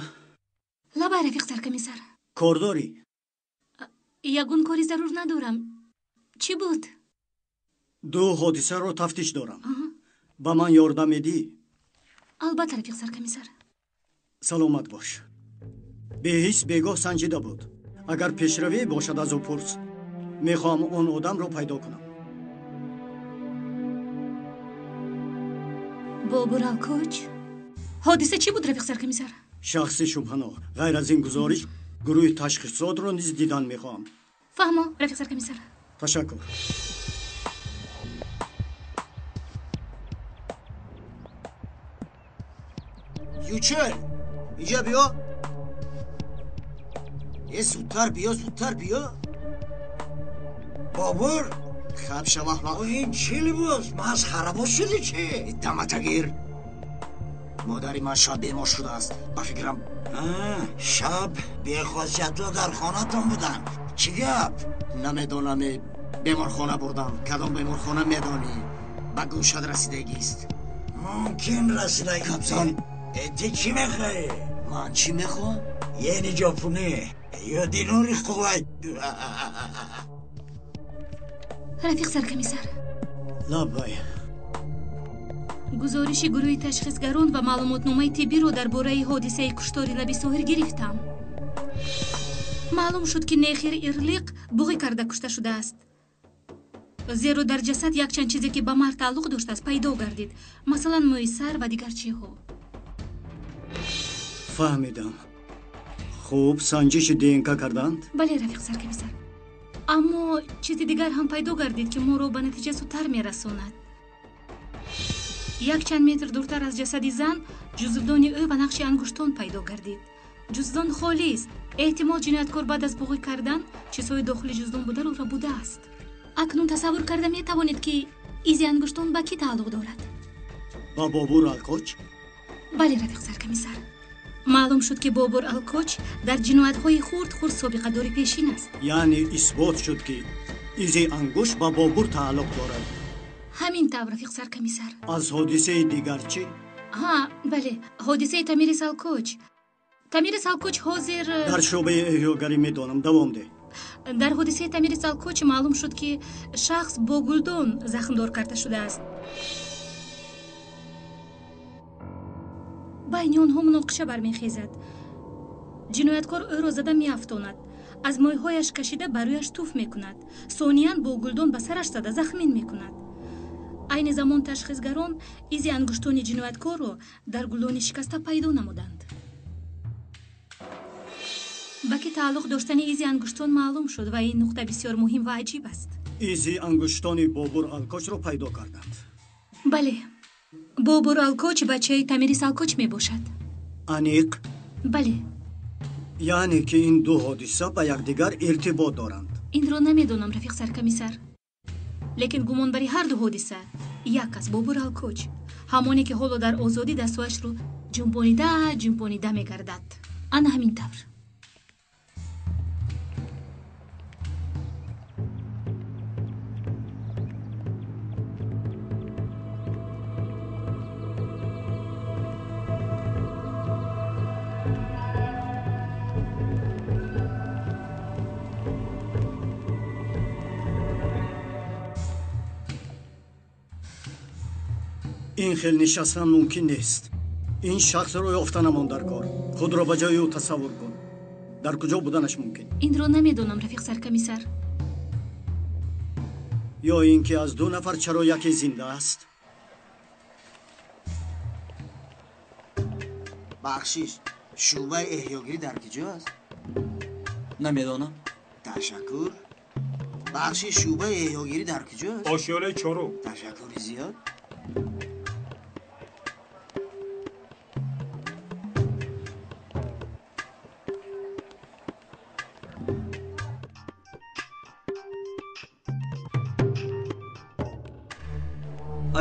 Лабай, рафиқ саркомиссар. Кор дорӣ? Ягон кори зарур надорам. Чӣ буд? Ду ҳодисаро тафтиш дорам. Ба ман ёрдам медиҳӣ? Албатта, рафиқ саркомиссар. Саломат бош. Беҳис бегоҳ санҷида буд. Агар пешравӣ бошад аз ӯ пурс. Мехоҳам он одамро пайдо кунам. Бобур Алкоч? Ҳодиса чӣ буд, рафиқ саркомиссар? Шахси шубҳанок. Ғайр аз ин гузориш, гурӯҳи ташхисотро низ дидан мехоҳам. Фаҳмо, рафиқ саркомиссар. Ташаккур. Ючел, инҷа биё. Е, зудтар биё, зудтар биё. Бобур? Хаб шава. Ин чӣ либос? Масхарабоз шудӣ чӣ? Даматагир. Модари ман шаб бемор шудааст. Ба фикрам шаб бехосиятҳо дар хонатон буданд. Чӣ гап? Намедонам, беморхона бурдам. Кадом беморхона медонӣ? Ба гӯшат расидагист. Мумкин расидагӣ. Кабзан. Ти чӣ мехоҳӣ? Ман чӣ мехоҳам? Ени ҷопунӣ ё динори Кувайт. Рафиқ саркомиссар. Лаббай. Гузориши гурӯҳи ташхисгарон ва маълумотномаи тиббиро дар бораи ҳодисаи куштори лаби соҳир гирифтам. Маълум шуд, ки Нехир Ирлиқ буғӣ карда кушта шудааст. Зеро дар ҷасад якчанд чизе, ки ба мард тааллуқ доштааст, пайдо гардид. Масалан, мӯи сар ва дигар чиҳо. Фаҳмидам. Хуб, санҷиши ДНК карданд? Бале, рафиқ саркомиссар. Аммо чизи дигар ҳам пайдо гардид, ки моро ба натиҷа зудтар мерасонад. Якчанд метр дуртар аз ҷасади зан ҷузвдони ӯ ва нақши ангуштон пайдо гардид. Ҷуздон холист. Эҳтимол ҷинояткор баъд аз буғӣ кардан чизҳои дохили ҷуздон бударо рабудааст. Акнун тасаввур карда метавонед, ки изи ангуштон ба кӣ тааллуқ дорад? Ба Бобур Алкоч? Бале, рафиқ саркомиссар. Маълум шуд, ки Бобур Алкоч дар ҷиноятҳои хурд-хурд собиқадори пешин аст. Яъне исбот шуд, ки изи ангушт ба Бобур тааллуқ дорад. Ҳамин тавр, рафиқ саркомиссар. Аз ҳодисаи дигар чӣ? Ҳа, бале, ҳодисаи Тамирис Алкоч. Тамирис Алкоч ҳозир дар шӯъбаи эҳёгарӣ медонам. Давом деҳ. Дар ҳодисаи Томирис Алкоч маълум шуд, ки шахс бо гулдон захмдор карда шудааст. Байни онҳо муноқиша бармехезад. Ҷинояткор ӯро зада меафтонад, аз мӯйҳояш кашида ба рӯяш туф мекунад, сониян бо гулдон ба сараш зада захмин мекунад. Айни замон ташхисгарон изи ангуштони ҷинояткорро дар гулдони шикаста пайдо намуданд. Ба ки тааллуқ доштани изи ангуштон маълум шуд ва ин нуқта бисёр муҳим ва аҷиб аст. Изи ангуштони Бобур Алкочро пайдо карданд. Бале, Бобур Алкоч бачаи Томирис Алкоч мебошад. Аниқ? Бале. Яъне ки ин ду ҳодиса ба якдигар иртибот доранд. Инро намедонам, рафиқ саркомиссар, лекин гумонбари ҳар ду ҳодиса як аст: Бобур Алкоч, ҳамоне ки ҳоло дар озодӣ дастҳояшро ҷунбонида ҷунбонида мегардад. Ана ҳамин тавр. Ин хел нишастан мумкин нест. Ин шахсро ёфта намон дар кор. Худро ба ҷои ӯ тасаввур кун. Дар куҷо буданаш мумкин? Инро намедонам, рафиқ саркомиссар. Ё ин ки аз ду нафар чаро яке зинда аст? Бахшиш, шӯъбаи эҳёгирӣ дар куҷо аст? Намедонам. Ташаккур. Бахшиш, шӯъбаи эҳёгирӣ дар куҷо аст? Ошёнаи чорум. Ташаккури зиёд.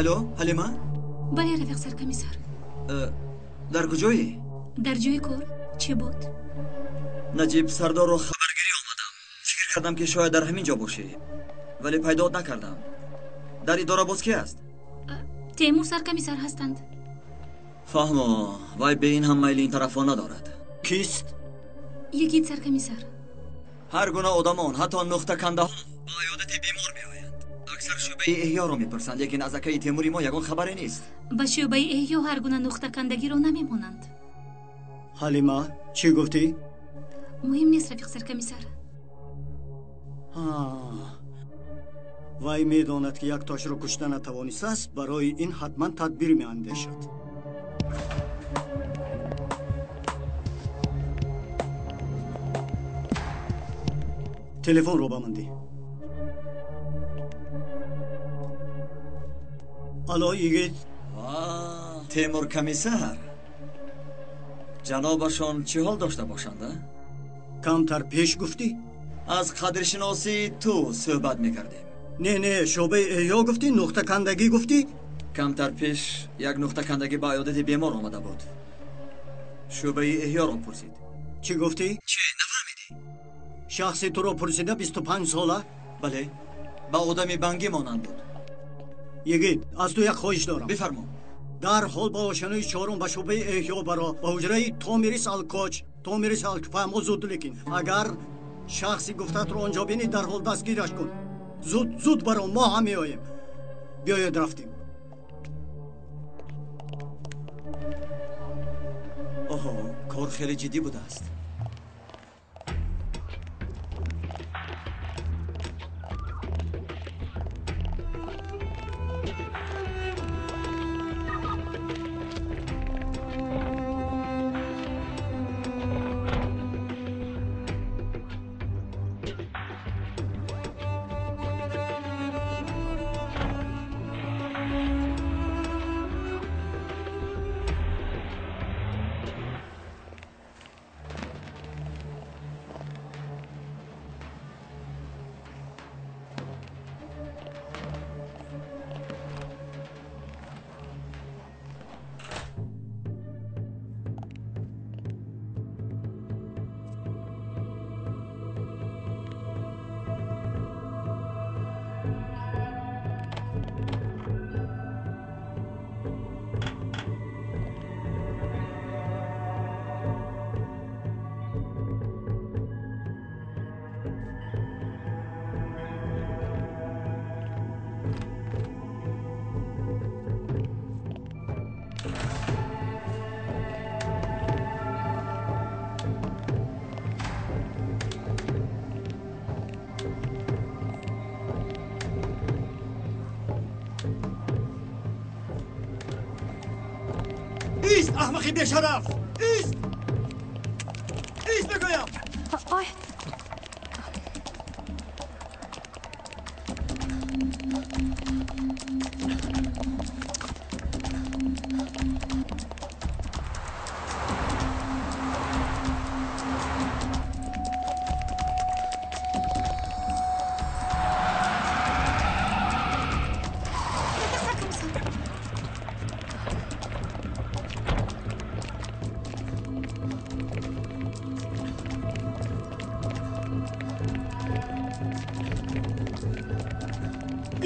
Алло, Ҳалима? Бале, рафиқ саркомиссар. Дар куҷоӣ? Дар ҷои кор. Чӣ буд? Наҷиб сардорро хабаргирӣ омадам. Фикр кардам, ки шояд дар ҳамин ҷо бошӣ, вале пайдоат накардам. Дар идора боз ки аст? Темур саркомиссар ҳастанд. Фаҳмо, вай бе ин ҳам майли ин тарафҳо надорад. Кист? Йигит саркомиссар. Ҳар гуна одамон, ҳатто нуқтакандаҳо ба аёдати бемор меоянд. Аксар шӯъбаи эҳёро мепурсанд, лекин аз акаи Темури мо ягон хабаре нест. Ба шӯъбаи эҳё ҳар гуна нуқтакандагиро намемонанд. Ҳалима, чӣ гуфтӣ? Муҳим нест, рафиқ саркомиссар. Вай медонад, ки як тошро кушта натавонистааст, барои ин ҳатман тадбир меандешад. Телефонро ба ман диҳ. Алло, йигит. Темур комиссар, ҷанобашон чӣ ҳол дошта бошанд? Камтар пеш гуфтӣ? Аз қадршиносии ту суҳбат мекардем. Не, не, шӯъбаи эҳё гуфтӣ, нуқтакандагӣ гуфтӣ? Камтар пеш як нуқтакандагӣ ба аёдати бемор омада буд. Шӯъбаи эҳёро пурсид. Чӣ гуфтӣ? Чӣ, нафаҳмидӣ? Шахси туро пурсида 25 сола? Бале, ба одами бангӣ монанд буд. Йигит, аз ту як хоҳиш дорам. Бифармо. Дарҳол ба ошёнаи чорум ба шӯъбаи эҳё баро, ба ҳуҷраи Томирис Алкоч. Томирис Алкоч, фаҳмо зуд, лекин агар шахси гуфтаатро он ҷо бинӣ, дарҳол дастгираш кун. Зуд, зуд баро, мо ҳам меоем. Биёед, рафтем. Оҳо, кор хеле ҷиддӣ будааст. Аҳмақи бешараф! Ист! Ист мегӯям! Ой!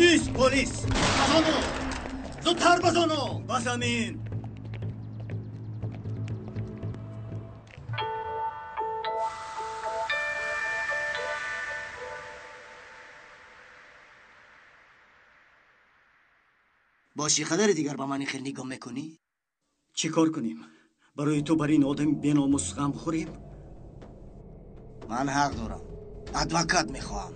Ист, полис! Базону! Зудтар базону! Ба замин! Бо чӣ қадари дигар ба ман ин хел нигоҳ мекунӣ? Чӣ кор кунем? Барои ту бар ин одами беномус ғам хӯрем? Ман ҳақ дорам. Адвокат мехоҳам.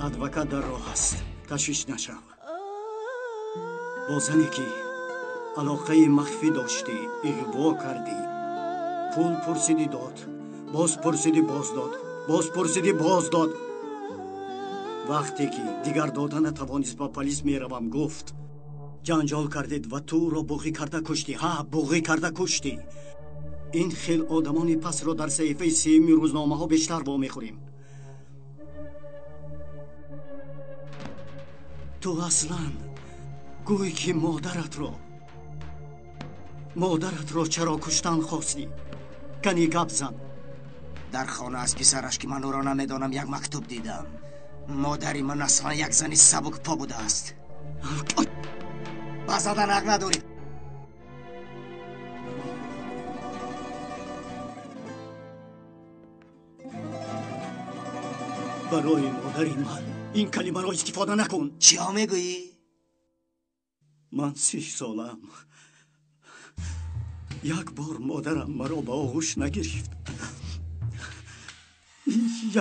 Адвокат дар роҳ аст. Ташвиш нашав. Бо зане ки алоқаи махфӣ доштӣ, иғво кардӣ, пул пурсидӣ дод, боз пурсидӣ боз дод, боз пурсидӣ боз дод. Вақте ки дигар дода натавонист, ба полис меравам гуфт. Ҷанҷол кардед ва ту ӯро буғӣ карда куштӣ. Ҳа, буғӣ карда куштӣ. Ин хел одамони пасро дар саҳифаи сеюми рӯзномаҳо бештар вомехӯрем. Ту аслан гӯй ки модаратро чаро куштан хостӣ? Кани гап зан. Дар хона аз писараш, ки ман ӯро намедонам, як мактуб дидам. Модари ман аслан як зани сабукпо будааст. Ба задан ҳақ надорӣ. Барои модари ман ин калимаро истифода накун. Чиҳо мегӯӣ? Ман 30 солаам. Як бор модарам маро ба оғӯш нагирифт.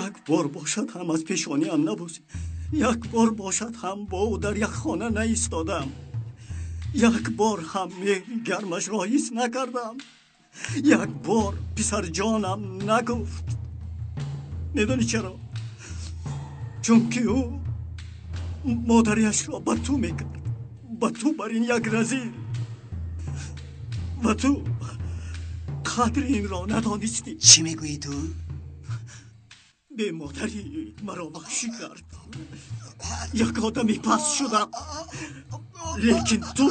Як бор бошад ҳам аз пешониам набусид. Як бор бошад ҳам бо ӯ дар як хона наистодам. Як бор ҳам меҳри гармашро ҳис накардам. Як бор писарҷонам нагуфт. Медонӣ чаро? Чунки ӯ модариашро ба ту мекард. Ба ту бар ин як разил. Ва ту қадри инро надонистӣ. Чӣ мегӯӣ ту? Бемодарӣ маро ваҳшӣ кард. Як одами пас шудам. Лекин ту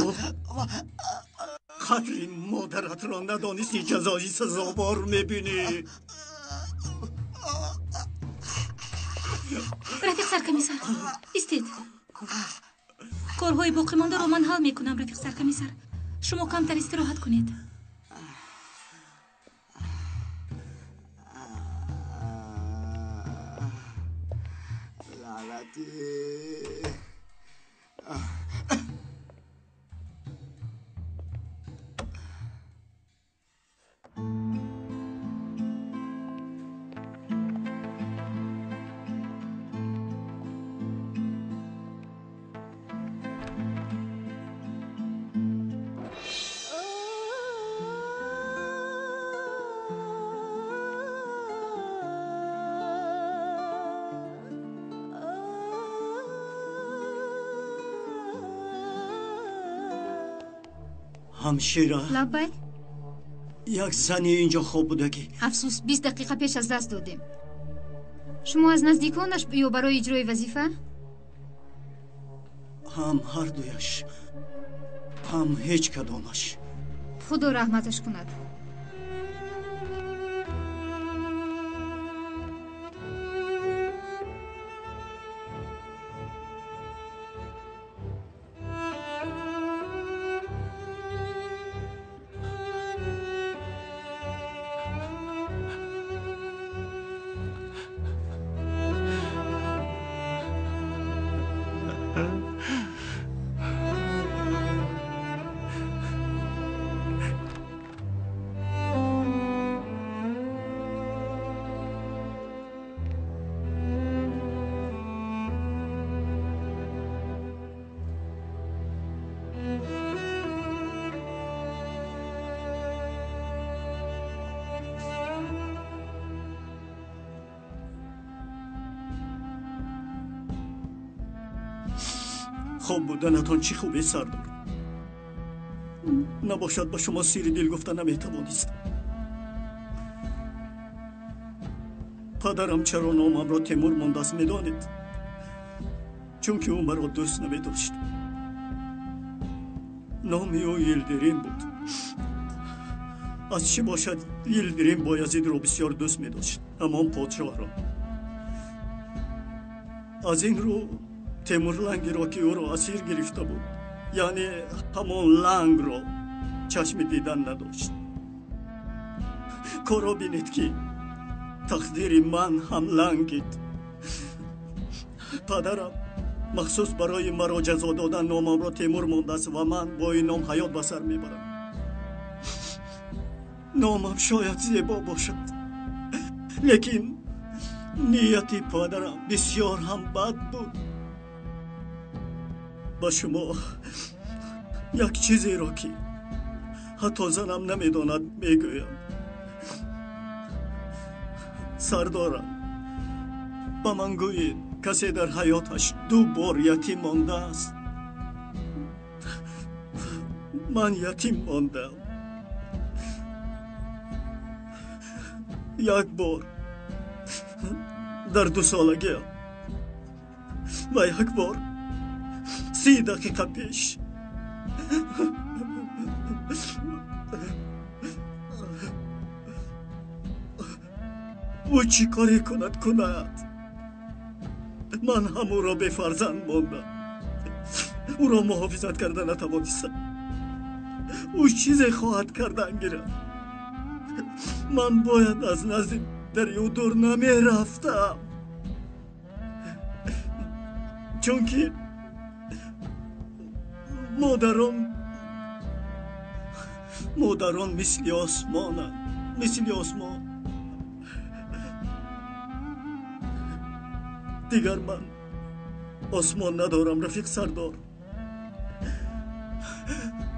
қадри модаратро надонистӣ, ҷазои сазовор мебинӣ. Рафиқ саркомиссар, истед. Корҳои боқимондаро ман ҳал мекунам, рафиқ саркомиссар. Шумо камтар истироҳат кунед. Лаънатӣ. Ҳамшира. Лаббай. Як зани инҷо хоб будагӣ. Афсӯс, 20 дақиқа пеш аз даст додем. Шумо аз наздиконаш ё барои иҷрои вазифа? Ҳам ҳардуяш, ҳам ҳеҷ кадомаш. Худо раҳматаш кунад. Хоб буданатон чӣ хубе, сардор. Набошад ба шумо сири дил гуфта наметавонистам. Падарам чаро номамро Темур мондааст, медонед? Чунки ӯ маро дӯст намедошт. Номи ӯ Йилдирим буд. Аз чӣ бошад, Йилдирим Боязидро бисёр дӯст медошт, ҳамон подшоҳро. Аз ин рӯ Темурлангиро, ки ӯро асир гирифта буд, яъне ҳамон лангро чашми дидан надошт. Корро бинед, ки тақдири ман ҳам лангид. Падарам махсус барои маро ҷазо додан номамро Темур мондааст ва ман бо ин ном ҳаёт ба сар мебарам. Номам шояд зебо бошад, лекин нияти падарам бисёр ҳам бад буд. Ба шумо як чизеро, ки ҳатто занам намедонад, мегӯям. Сардорам, ба ман гӯед, касе дар ҳаёташ ду бор ятим мондааст? Ман ятим мондам. Як бор дар 2 солагиам ва як бор 30 дақиқа пеш. Ӯ чӣ коре кунад, кунад, ман ҳам ӯро бефарзанд мондам. Ӯро муҳофизат карда натавонистам. Ӯ чизе хоҳад кардан гирад. Ман бояд аз назди дари ӯ дур намерафтам, чунки модарон мисли осмонанд, мисли осмон. Дигар ман осмон надорам, рафиқ сардор.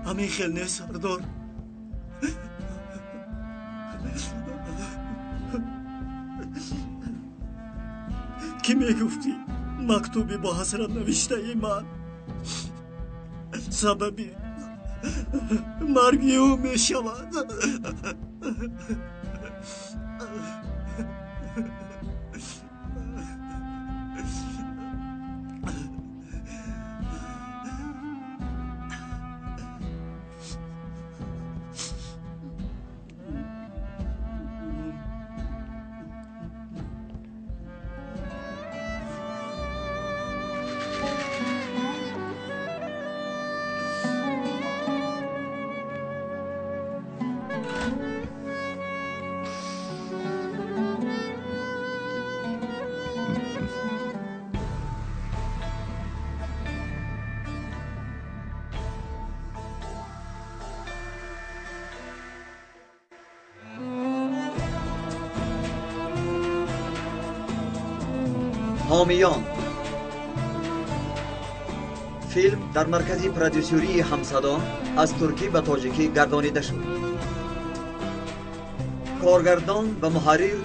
Ҳамин хел не, сардор? Кӣ мегуфтӣ, мактуби бо ҳасрат навиштаи ман сабаби марги ӯ мешавад? Ҳомиён. Филм дар маркази продюсерии «Ҳамсадо» аз туркӣ ба тоҷикӣ гардонида шуд. Коргардон ва муҳаррир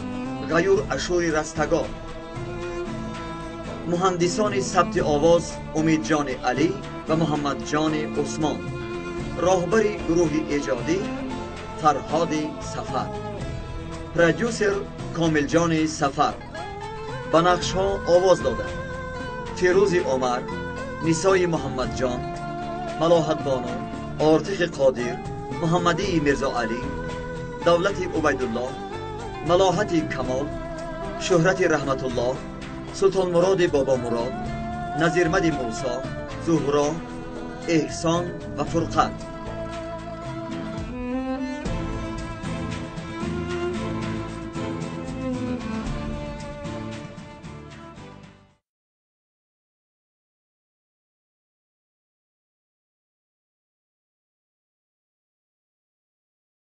Ғаюр Ашури Растагор, муҳандисони сабти овоз Умидҷони Алӣ ва Муҳаммадҷони Усмон, роҳбари гурӯҳи эҷодӣ Фарҳоди Сафар, продюсер Комилҷони Сафар. Ба нақшҳо овоз доданд: Фирӯзи Умар, Нисои Муҳаммадҷон, Малоҳатбону, Ортихи Қодир, Муҳаммадии Мирзоалӣ, Давлати Убайдуллоҳ, Малоҳати Камол, Шӯҳрати Раҳматуллоҳ, Султонмуроди Бобомурод, Назирмади Мусо, Зуҳро, Эҳсон ва Фурқат.